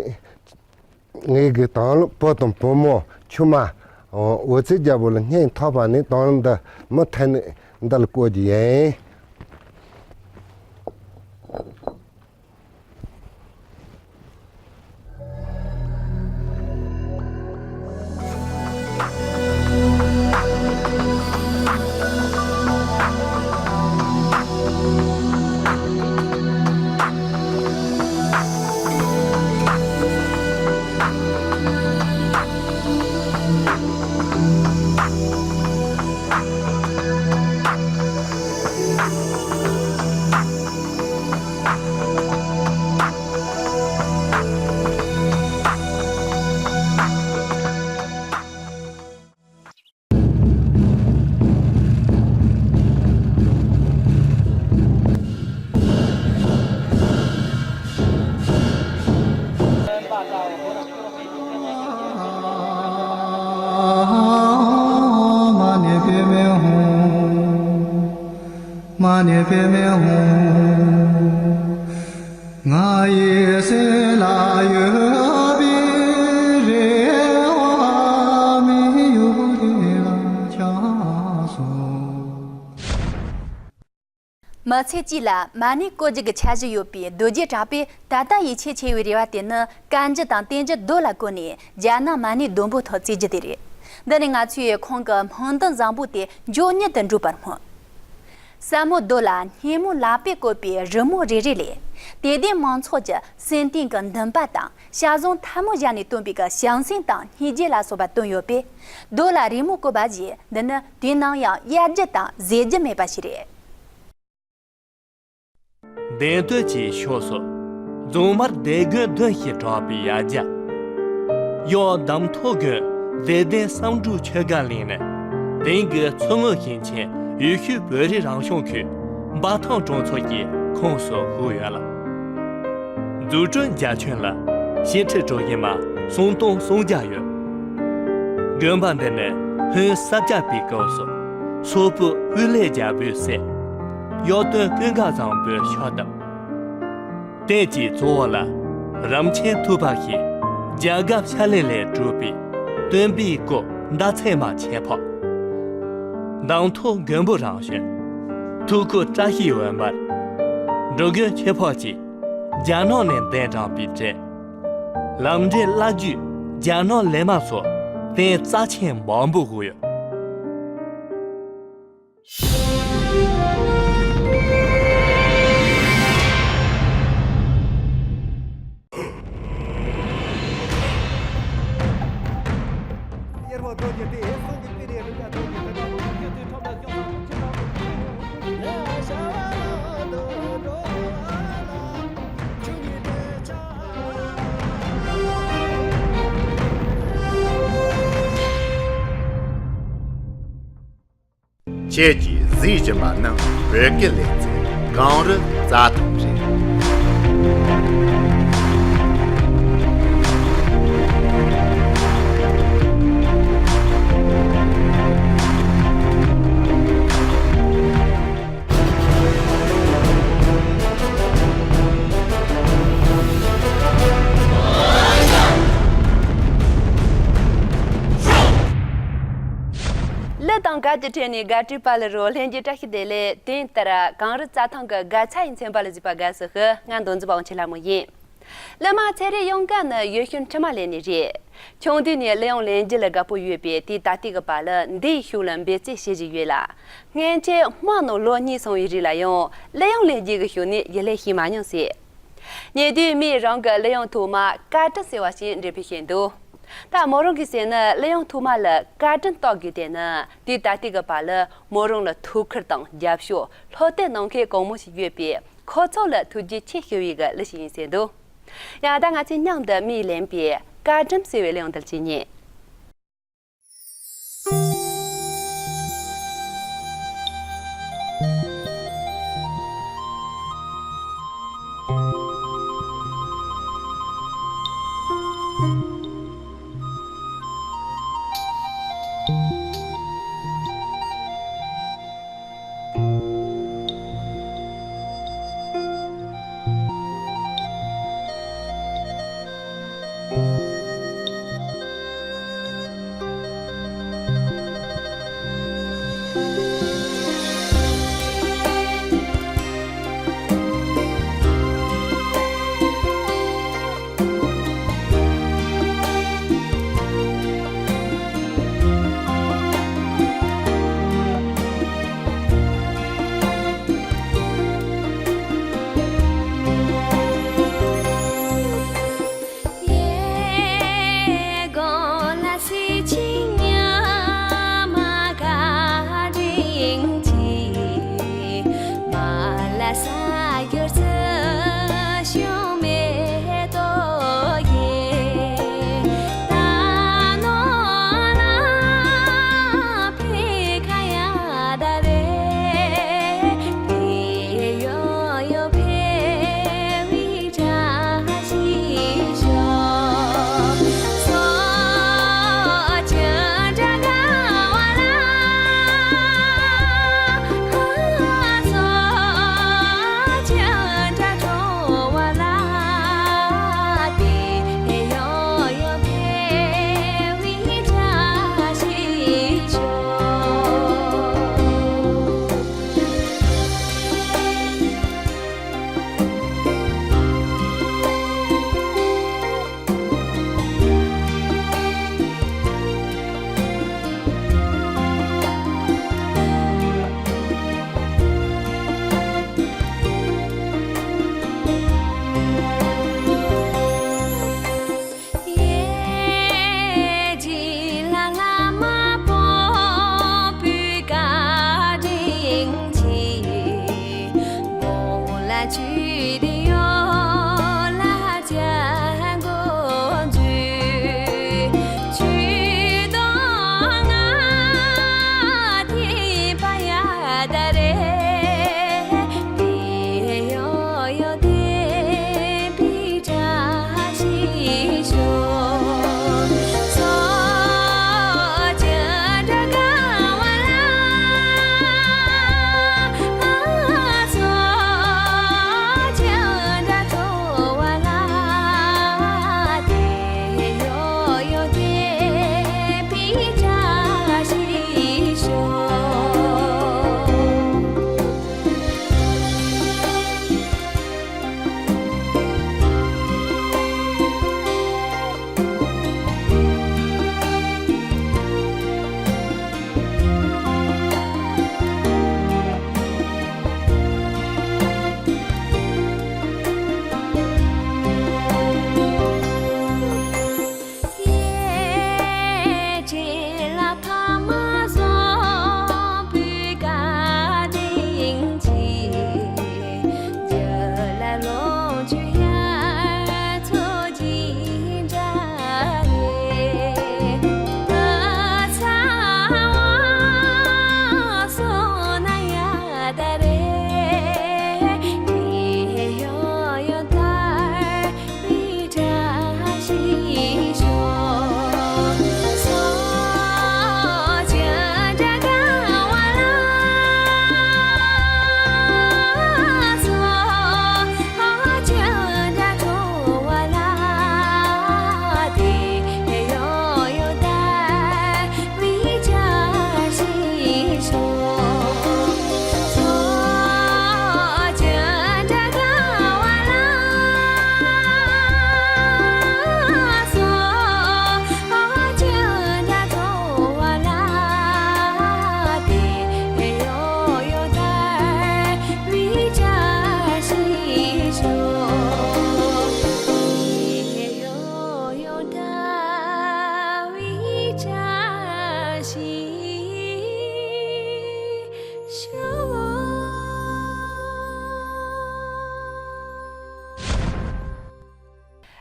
ངའི་གི་དང་བླངས་བུ་དང་བུ་མོ་ཆུང་མ། འོ་ཚོད་རྒྱལ་པོ་ལ་སྙིང་ཐག་པ་ནས་དང་བླངས་འདི་མུ་མཐུད་ནས་འདི་ལ་བཀོད་རྒྱུ་ཡིན། ང་ཡི་སེམས་ལ་ཡོད་པའི་རེ་བ་མི་ཡུལ་དེ་ལ་ཆགས་སོང་། མི་ཚེ་གཅིག་ལ་མ་ཎི་བཀོད་རྒྱུ་གི་འཆར་གཞི་ཡོད་པའི་རྡོ་རྗེ་གྲགས་པས་ད་ལྟ་ཡིད་ཆེས་ཆེ་བའི་རེ་བ་དེ་ནི་བཀའ་འགྱུར་དང་བསྟན་འགྱུར་རྡོ་ལ་བཀོད་ནས་རྒྱ་ནག་མ་ཎི་བསྡོམས་པོ་ཐོག་བརྩི་རྒྱུ་དེ་རེད། འདི་ནི་ང་ཚོས་ཁོང་གི་སྨོན་འདུན་བཟང་པོ་དེ་མགྱོགས་མྱུར་དུ་འགྲུབ་པར་སྨོན། ཟབ་མོ་རྡོ་ལ་སྙེ་མོ་ལག་པས་བཀོད་པའི་རི་མོ་རེ་རེ་ལས། དད་ལྡན་མང་ཚོགས་ཀྱི་སེམས་གཏིང་གི་འདུན་པ་དང་ཤ་ཟུང་ཐལ་མོ་སྦྱར་ནས་བཏོན་པའི་གི་བྱམས་སེམས་དང་སྙིང་རྗེ་ལ་སོགས་པ་བཏོན་ཡོད་པས། རྡོ་ལ་རི་མོ་བཀོད་པ་བཞིན་འདི་ནི་དུས་ནམ་ཡང་གཡར་རྒྱུ་དང་ཟད་རྒྱུ་མེད་པ་ཞིག་རེད། བདེན་དོན་གྱི་ཕྱོགས་སུ་རྫོང་དམར་སྡེ་དགོན་བདུན་ཞེས་གྲགས་པའི་ཡ་གྱལ། གཡོག་འདམ་ཐོག་དགོན་མཛེས་ལྡན་བསམ་གྲུབ་ཆོས་སྒར་གླིང་ནི་དེང་གི་མཚོ་སྔོན་ཞིང་ཆེན་ཡུལ་ཤུལ་བོད་རིགས་རང་སྐྱོང་ཁུལ་འབའ་ཐང་གྲོང་ཚོ་གི་ཁོངས་སུ་ཡོད་ལ། འཛུགས་སྐྲུན་རྒྱ་ཁྱོན་ལ་ཕྱེད་ཁྲི་གྲོ་བཞི་མ་སུམ་སྟོང་སུམ་བརྒྱ་ཡོད། དགོན་པ་འདི་ནི་ཧོན་ས་བརྒྱ་པའི་སྐབས་སུ་སོག་པོ་དབུ་ལས་རྒྱལ་པོའི་སྲས་གཡོག་སྟོན་ཀུན་དགའ་བཟང་པོས་ཕྱག་བཏབ། རྟེན་གྱི་གཙོ་བོ་ལ་རམ་ཆེན་ཐུབ་པ་ཞེས་རྒྱ་སྒར་ཕྱག་ལེན་ལས་གྲུབ་པའི་སྟོན་པའི་སྐུ་ཟླ་ཚེས་མ་ཆེ་ཕག། འདམ་ཐོག་མགོན་པོ་རང་བྱོན། ཐུགས་སྐུ་བཀྲ་ཤིས་འོད་འབར། འགྲོ་མགོན་ཆོས་འཕགས་ཀྱིས་རྒྱ་ནག་ནས་གདན་དྲངས་པའི་གྲས། ལམ་འབྲས་བླ་བརྒྱུད་རྒྱ་ནག་ལེན་མ་སོགས་རྟེན་རྩ་ཆེན་མང་པོ་བཞུགས་ཡོད། ཁྱེད་ཀྱིས་གཟིགས་བཞིན་པ་ནི་བོད་སྐད་ལེ་ཚན་གངས་རི་རྩྭ་ཐང་རེད། གླུ་དང་གར་གྱི་ཁྲོད་ནས་དགའ་སྤྲོའི་དཔལ་རོ་ལྷན་རྒྱས་བཀྲ་ཤིས་བདེ་ལེགས། དེ་ལྟར་གངས་རི་རྩྭ་ཐང་གི་དགའ་ཚལ་ཡི་མཚན་པ་ལ་གཟིགས་པ་དགའ་བསུ་ཞུ། ང་མདོ་འཛིན་པ་དབང་ཆེན་ལྷ་མོ་ཡིན། གླུ་མ་ཚེ་རིང་གཡང་དཀར་ནི་ཡུལ་ཤུལ་འཕྲུལ་མ་ལེན་ནས་རེད། ཆུང་དུས་ནས་གླུ་དབྱངས་ལེན་རྒྱུ་ལ་དགའ་པོ་ཡོད་པས། དུས་ད་ལྟའི་གི་བར་ལ་འདིའི་ཤུགས་ལ་འབད་རྩོལ་བྱེད་བཞིན་ཡོད་ལ། སྔན་ཆད་དམག་ནང་ལོ་གཉིས་སོང་བའི་རིང་ལ་ཡང་གླུ་དབྱངས་ལེན་རྒྱུ་གི་ཤུགས་ནི་ཡིད་ལས་ཤེས་མ་མྱོང་ཟེར། ཉེ་དུས་མོས་རང་གི་གླུ་དབྱངས་ཐོག་མ་ཀ་ཀྲིན་ཟེར་བ་ཞིག་འགྲེམས་སྤེལ་བྱས་འདུག་ད་མོ་རང་གིས་ཟེར་ན། གླུ་དབྱངས་ཐོག་མ་ལ་ཀ་ཀྲིན་གཏོང་དགོས་དེ་ནི་དུས་ད་ལྟའི་གི་བར་ལ་མོ་རང་ལ་ཐུགས་ཁུར་དང་རྒྱབ་སྐྱོར་སློབ་སྟོན་གནང་མཁན་གང་མང་ཞིག་ཡོད་པས། ཁོ་ཚོ་ལ་ཐུགས་རྗེ་ཆེ་ཞུ་བའི་གི་གླུ་ཞིག་ཡིན་ཟེར་འདུག་ཡང་ད་ང་ཚོས་མཉམ་དུ་མོས་ལེན་པའི་ཀ་ཀྲིན་ཟེར་བའི་གླུ་དབྱངས་འདི་ལ་གཅིག་ཉན།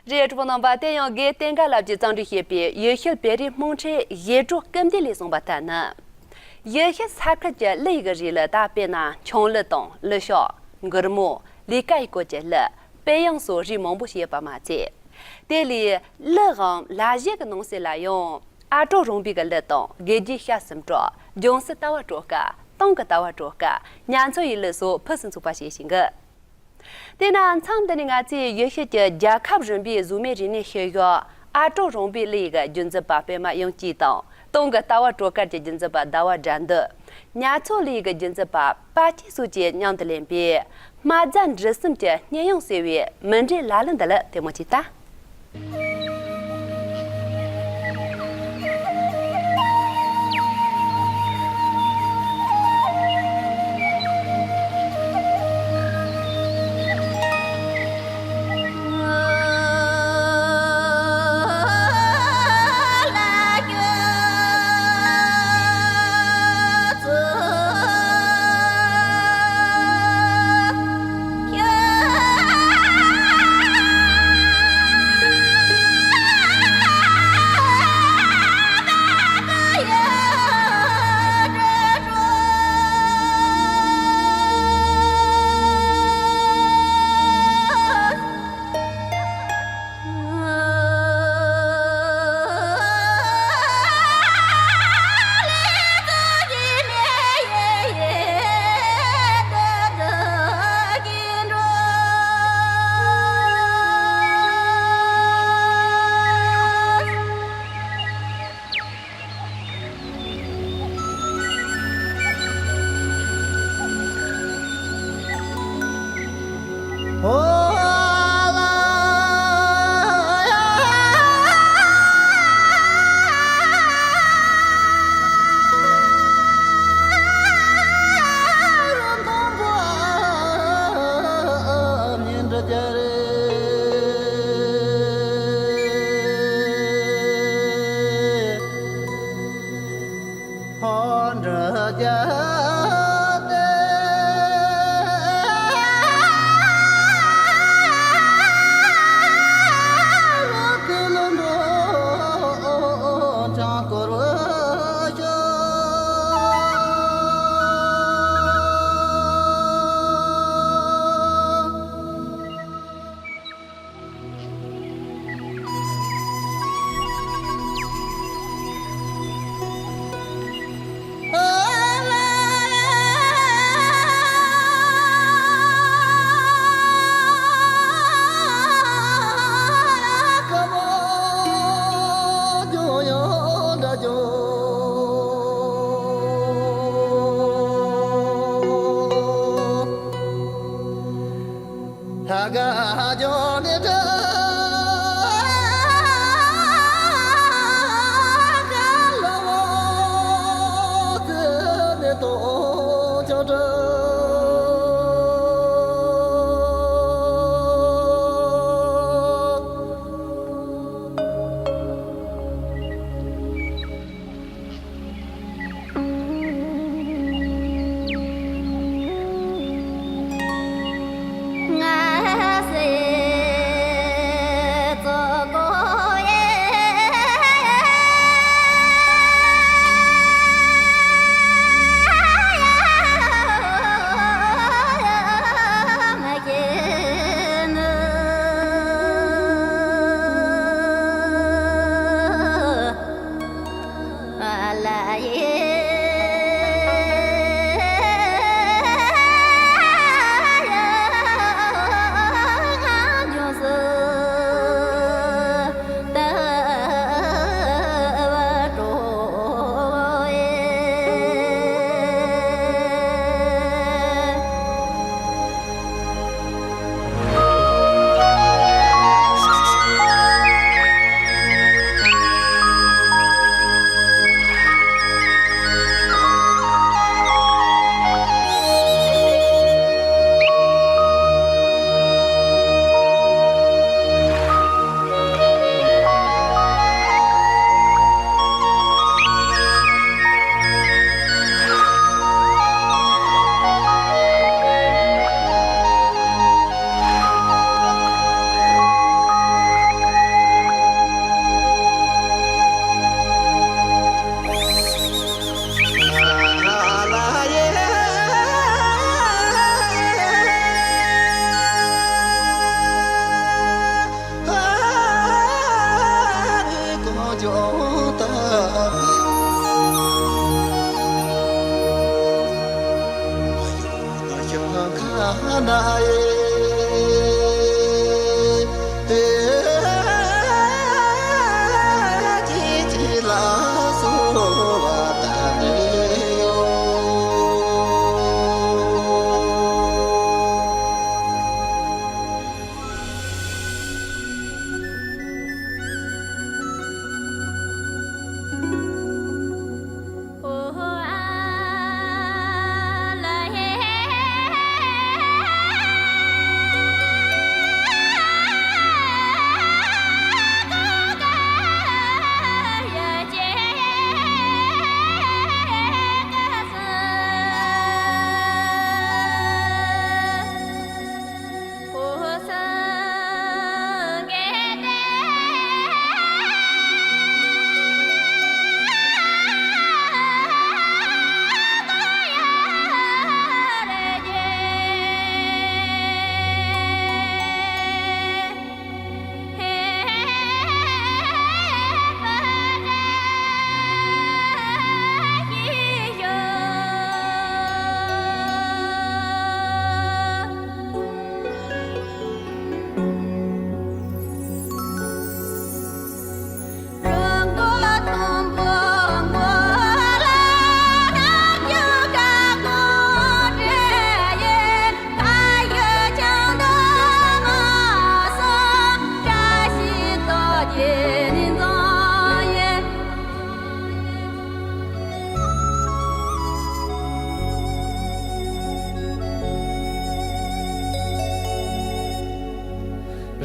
རེད། གྲོགས་པོ་རྣམ་པ། དེ་ཡང་རྒན་བསྟན་དགའ་ལགས་ཀྱིས་བརྩམས་སྒྲིག་བྱས་པའི་ཡུལ་ཤུལ་བོད་རིགས་སྨོན་ཁྲིད་བཞད་སྒྲོག་སྐུམ་ལྡེའུ་ལས་གསུངས་པ་ལྟར་ན། ཡུལ་ཤུལ་ས་ཁུལ་གྱི་གླུ་ཡི་གི་རིགས་ལ་ད་དཔེར་ན་ཆུང་གླུ་དང་གླུ་ཤོག། མགུར་མོ། ལས་ཀ་ཡི་སྐོར་གྱི་གླུ། དཔེ་གཡང་སོགས་རིགས་མང་པོ་ཞིག་ཡོད་པ་མ་ཚད། དེ་ལས་གླུའམ་ལ་གཞས་ཀྱི་ནང་གསེས་ལ་ཡང་ཨ་གྲོགས་རོང་པའི་གི་གླུ་དང་དགེ་རྒྱས་ཤ་ཟིན་གྲོགས། ལྗང་སྲས་ལྟ་བ་སྤྲོ་དཀར། སྟོང་གི་ལྟ་བ་སྤྲོ་དཀར། ཉ་མཚོ་ཡི་གླུ་སོགས་ཕུན་སུམ་ཚོགས་པ་ཞིག་ཡིན་གི། དེས་ན་མཚམས་འདི་ནས་ང་ཚོས་ཡུལ་ཤུལ་གྱི་རྒྱལ་ཁབ་རིམ་པའི་གཟུགས་མེད་རིག་གནས་ཤེས་བྱ་ཨ་གྲོགས་རོང་པའི་གླུ་ཡི་གི་རྒྱུན་འཛིན་པ་པད་མ་དབྱངས་སྐྱིད་དང་། སྟོང་གི་ལྟ་བ་སྤྲོ་དཀར་གྱི་རྒྱུན་འཛིན་པ་ཟླ་བ་དགྲ་འདུལ། ཉ་མཚོ་གླུ་ཡི་གི་རྒྱུན་འཛིན་པ་དཔལ་སྐྱིད་སོགས་ཀྱིས་མཉམ་དུ་ལེན་པའི་སྨྲ་བརྗོད་འབྲི་གསུམ་གྱི་སྙན་དབྱངས་གསོལ་བའི་མུ་འབྲེལ་ལ་གླུ་འདི་ལ་ཐལ་མོ་ཆེ་ལྟ།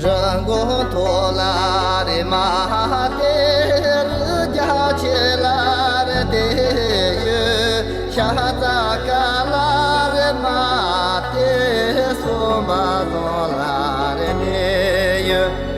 རི་མགོ་མཐོ་ལ་རེ་མ་དེ། རི་རྒྱ་ཆེ་ལ་རེ་དེ་ཡོད། ཤ་ཚ་ཀ་ལ་རེ་མ་དེ། སོ་མ་ཚོ་ལ་རེ་དེ་ཡོད།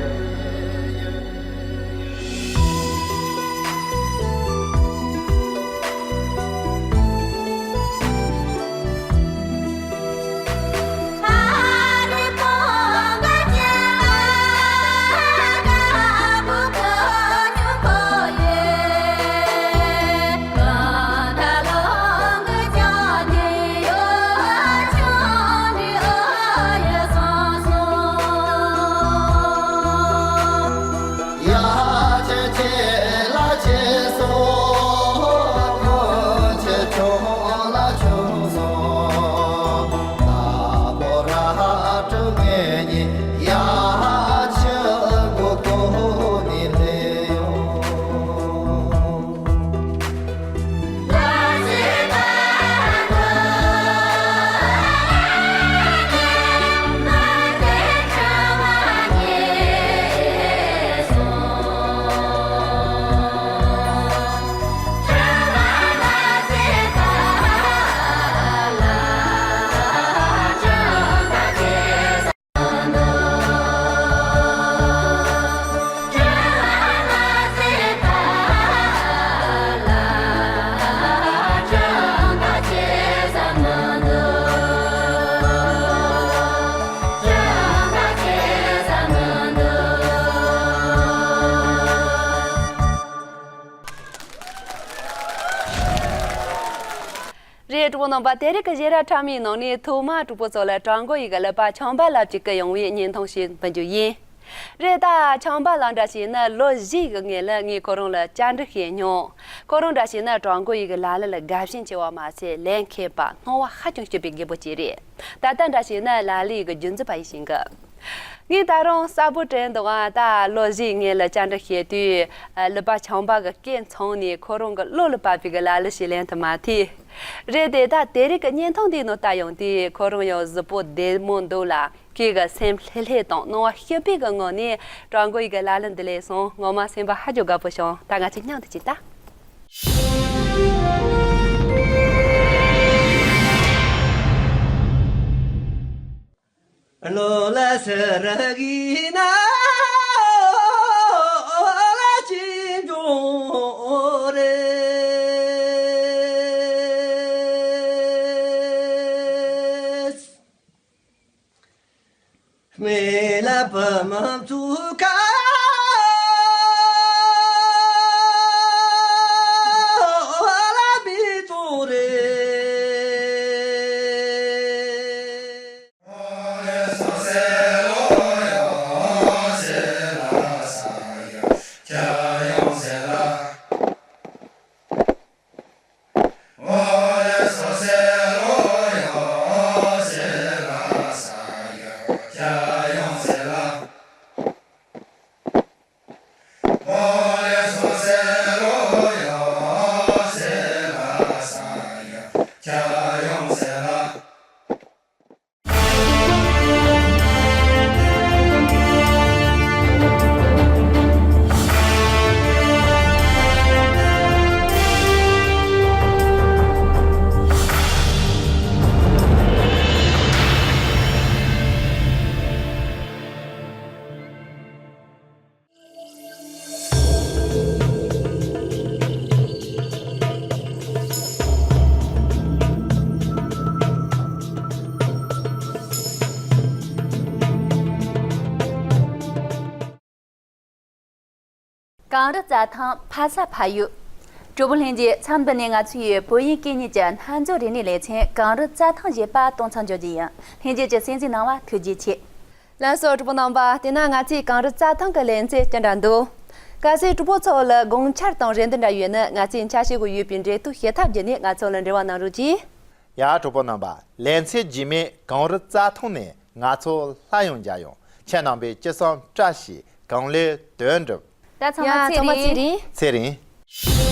རེད། གྲོགས་པོ་རྣམ་པ། དེ་རིང་གི་བཞེས་ར་ཁྲ་མོའི་ནང་ནས་ཐོག་མར་གྲོགས་པོ་ཚོ་ལ་ཀྲང་གོ་ཡི་གི་ཀླད་པ་ཆམ་པ་ལགས་ཀྱིས་བརྐོས་ཡོང་བའི་བརྙན་ཐུང་ཞིག་འབུལ་རྒྱུ་ཡིན། རེད། ད་ཆམ་པ་ལགས་འདྲ་ཞིག་ནི་ལོ་བཞིའི་གི་སྔོན་ལ་ངས་ཁོ་རང་ལ་བཅར་འདྲི་བྱས་མྱོང་། ཁོ་རང་འདྲ་ཞིག་ནི་ཀྲང་གོ་ཡི་གི་ལ་གླུ་ལ་དགའ་ཞེན་ཆེ་བ་མ་ཟད། ལན་མཁས་པ། སྣང་བ་ཧ་ཅང་སྐྱིད་པའི་རྒད་པོ་ཅིག་རེད། ད་ལྟ་འདྲ་ཞིག་ནི་ལ་གླུ་ཡི་གི་རྒྱུན་འཛིན་པ་ཡིན་ཞིང་གི། ངས་ད་རུང་གསལ་པོ་དྲན་འདུག་ཨ། ད་ལོ་བཞིའི་སྔོན་ལ་བཅར་འདྲི་བྱས་དུས། ཀླད་པ་ཆམ་པ་གི་སྐད་མཚོན་ནས་ཁོ་རང་གི་བློ་ལ་བབས་པའི་གི་ལ་གླུ་ཞིག་ལེན་དུ་མ་ཐུབ། རེད་དེ། ད་དེ་རིང་གི་བརྙན་ཐུང་འདིའི་ནང་ལྟ་ཡོང་དུས། ཁོ་རང་ཡང་གཟུགས་པོ་བདེ་མོ་འདུག་ལ། ཁོས་གི་སེམས་ལྷོད་ལྷོད་དང་སྣང་བ་སྐྱིད་པའི་གི་ངང་ནས་ཀྲང་གོ་ཡི་གི་ལ་གླུ་འདི་ལེན་སོང་། ངོ་མ་སེམས་པ་ཧ་ཅང་དགའ་པོ་བྱུང་། ད་ང་ཚོས་མཉམ་དུ་ཅིག་ལྟ། གངས་རི་རྩྭ་ཐང་ཕ་ས་ཕ་ཡུལ། གྲོགས་པོ་ལྷན་རྒྱས། མཚམས་འདི་ནས་ང་ཚོ་ཡི་བོད་ཡིག་སྐད་གཉིས་ཀྱི་སྣ་མཛོད་རིག་གནས་ལེ་ཚན་གངས་རི་རྩྭ་ཐང་ཞེས་པ་གཏོང་མཚམས་འཇོག་རྒྱུ་ཡིན། ལྷན་རྒྱས་ཀྱིས་གསན་གཟིགས་གནང་བ་ཐུགས་རྗེ་ཆེ། ལགས་སོ། གྲོགས་པོ་རྣམ་པ། དེས་ན་ང་ཚོའི་གངས་རི་རྩྭ་ཐང་གི་ལེ་ཚན་ཅི་འདྲ་འདུག་གལ་སྲིད་གྲོགས་པོ་ཚོ་ལ་དགོངས་འཆར་དང་རེ་འདུན་འདྲ་ཡོད་ན། ང་ཚོས་འཆར་གཞི་སྒོ་ཡོད་པའི་འབྲེལ་གཏུག་བྱེད་ཐབས་བརྒྱུད་ནས་ང་ཚོ་ལ་འབྲེལ་བ་གནང་རོགས་གྱིས། ཡ། གྲོགས་པོ་རྣམ་པ། ལེ་ཚན་རྗེས་མའི་གངས་རི་རྩྭ་ཐང་ནས་ང་ཚོ་སླར་ཡང་མཇལ་ཡོང་། ཁྱེད་རྣམ་པས་ཅི་བསམ་བཀྲ་ཤིས་གང་ལེགས་དོན་འགྲུབ། ད་ཚང་མ་ཡ། ཚང་མ་ཚེ་རིང་། ཚེ་རིང་།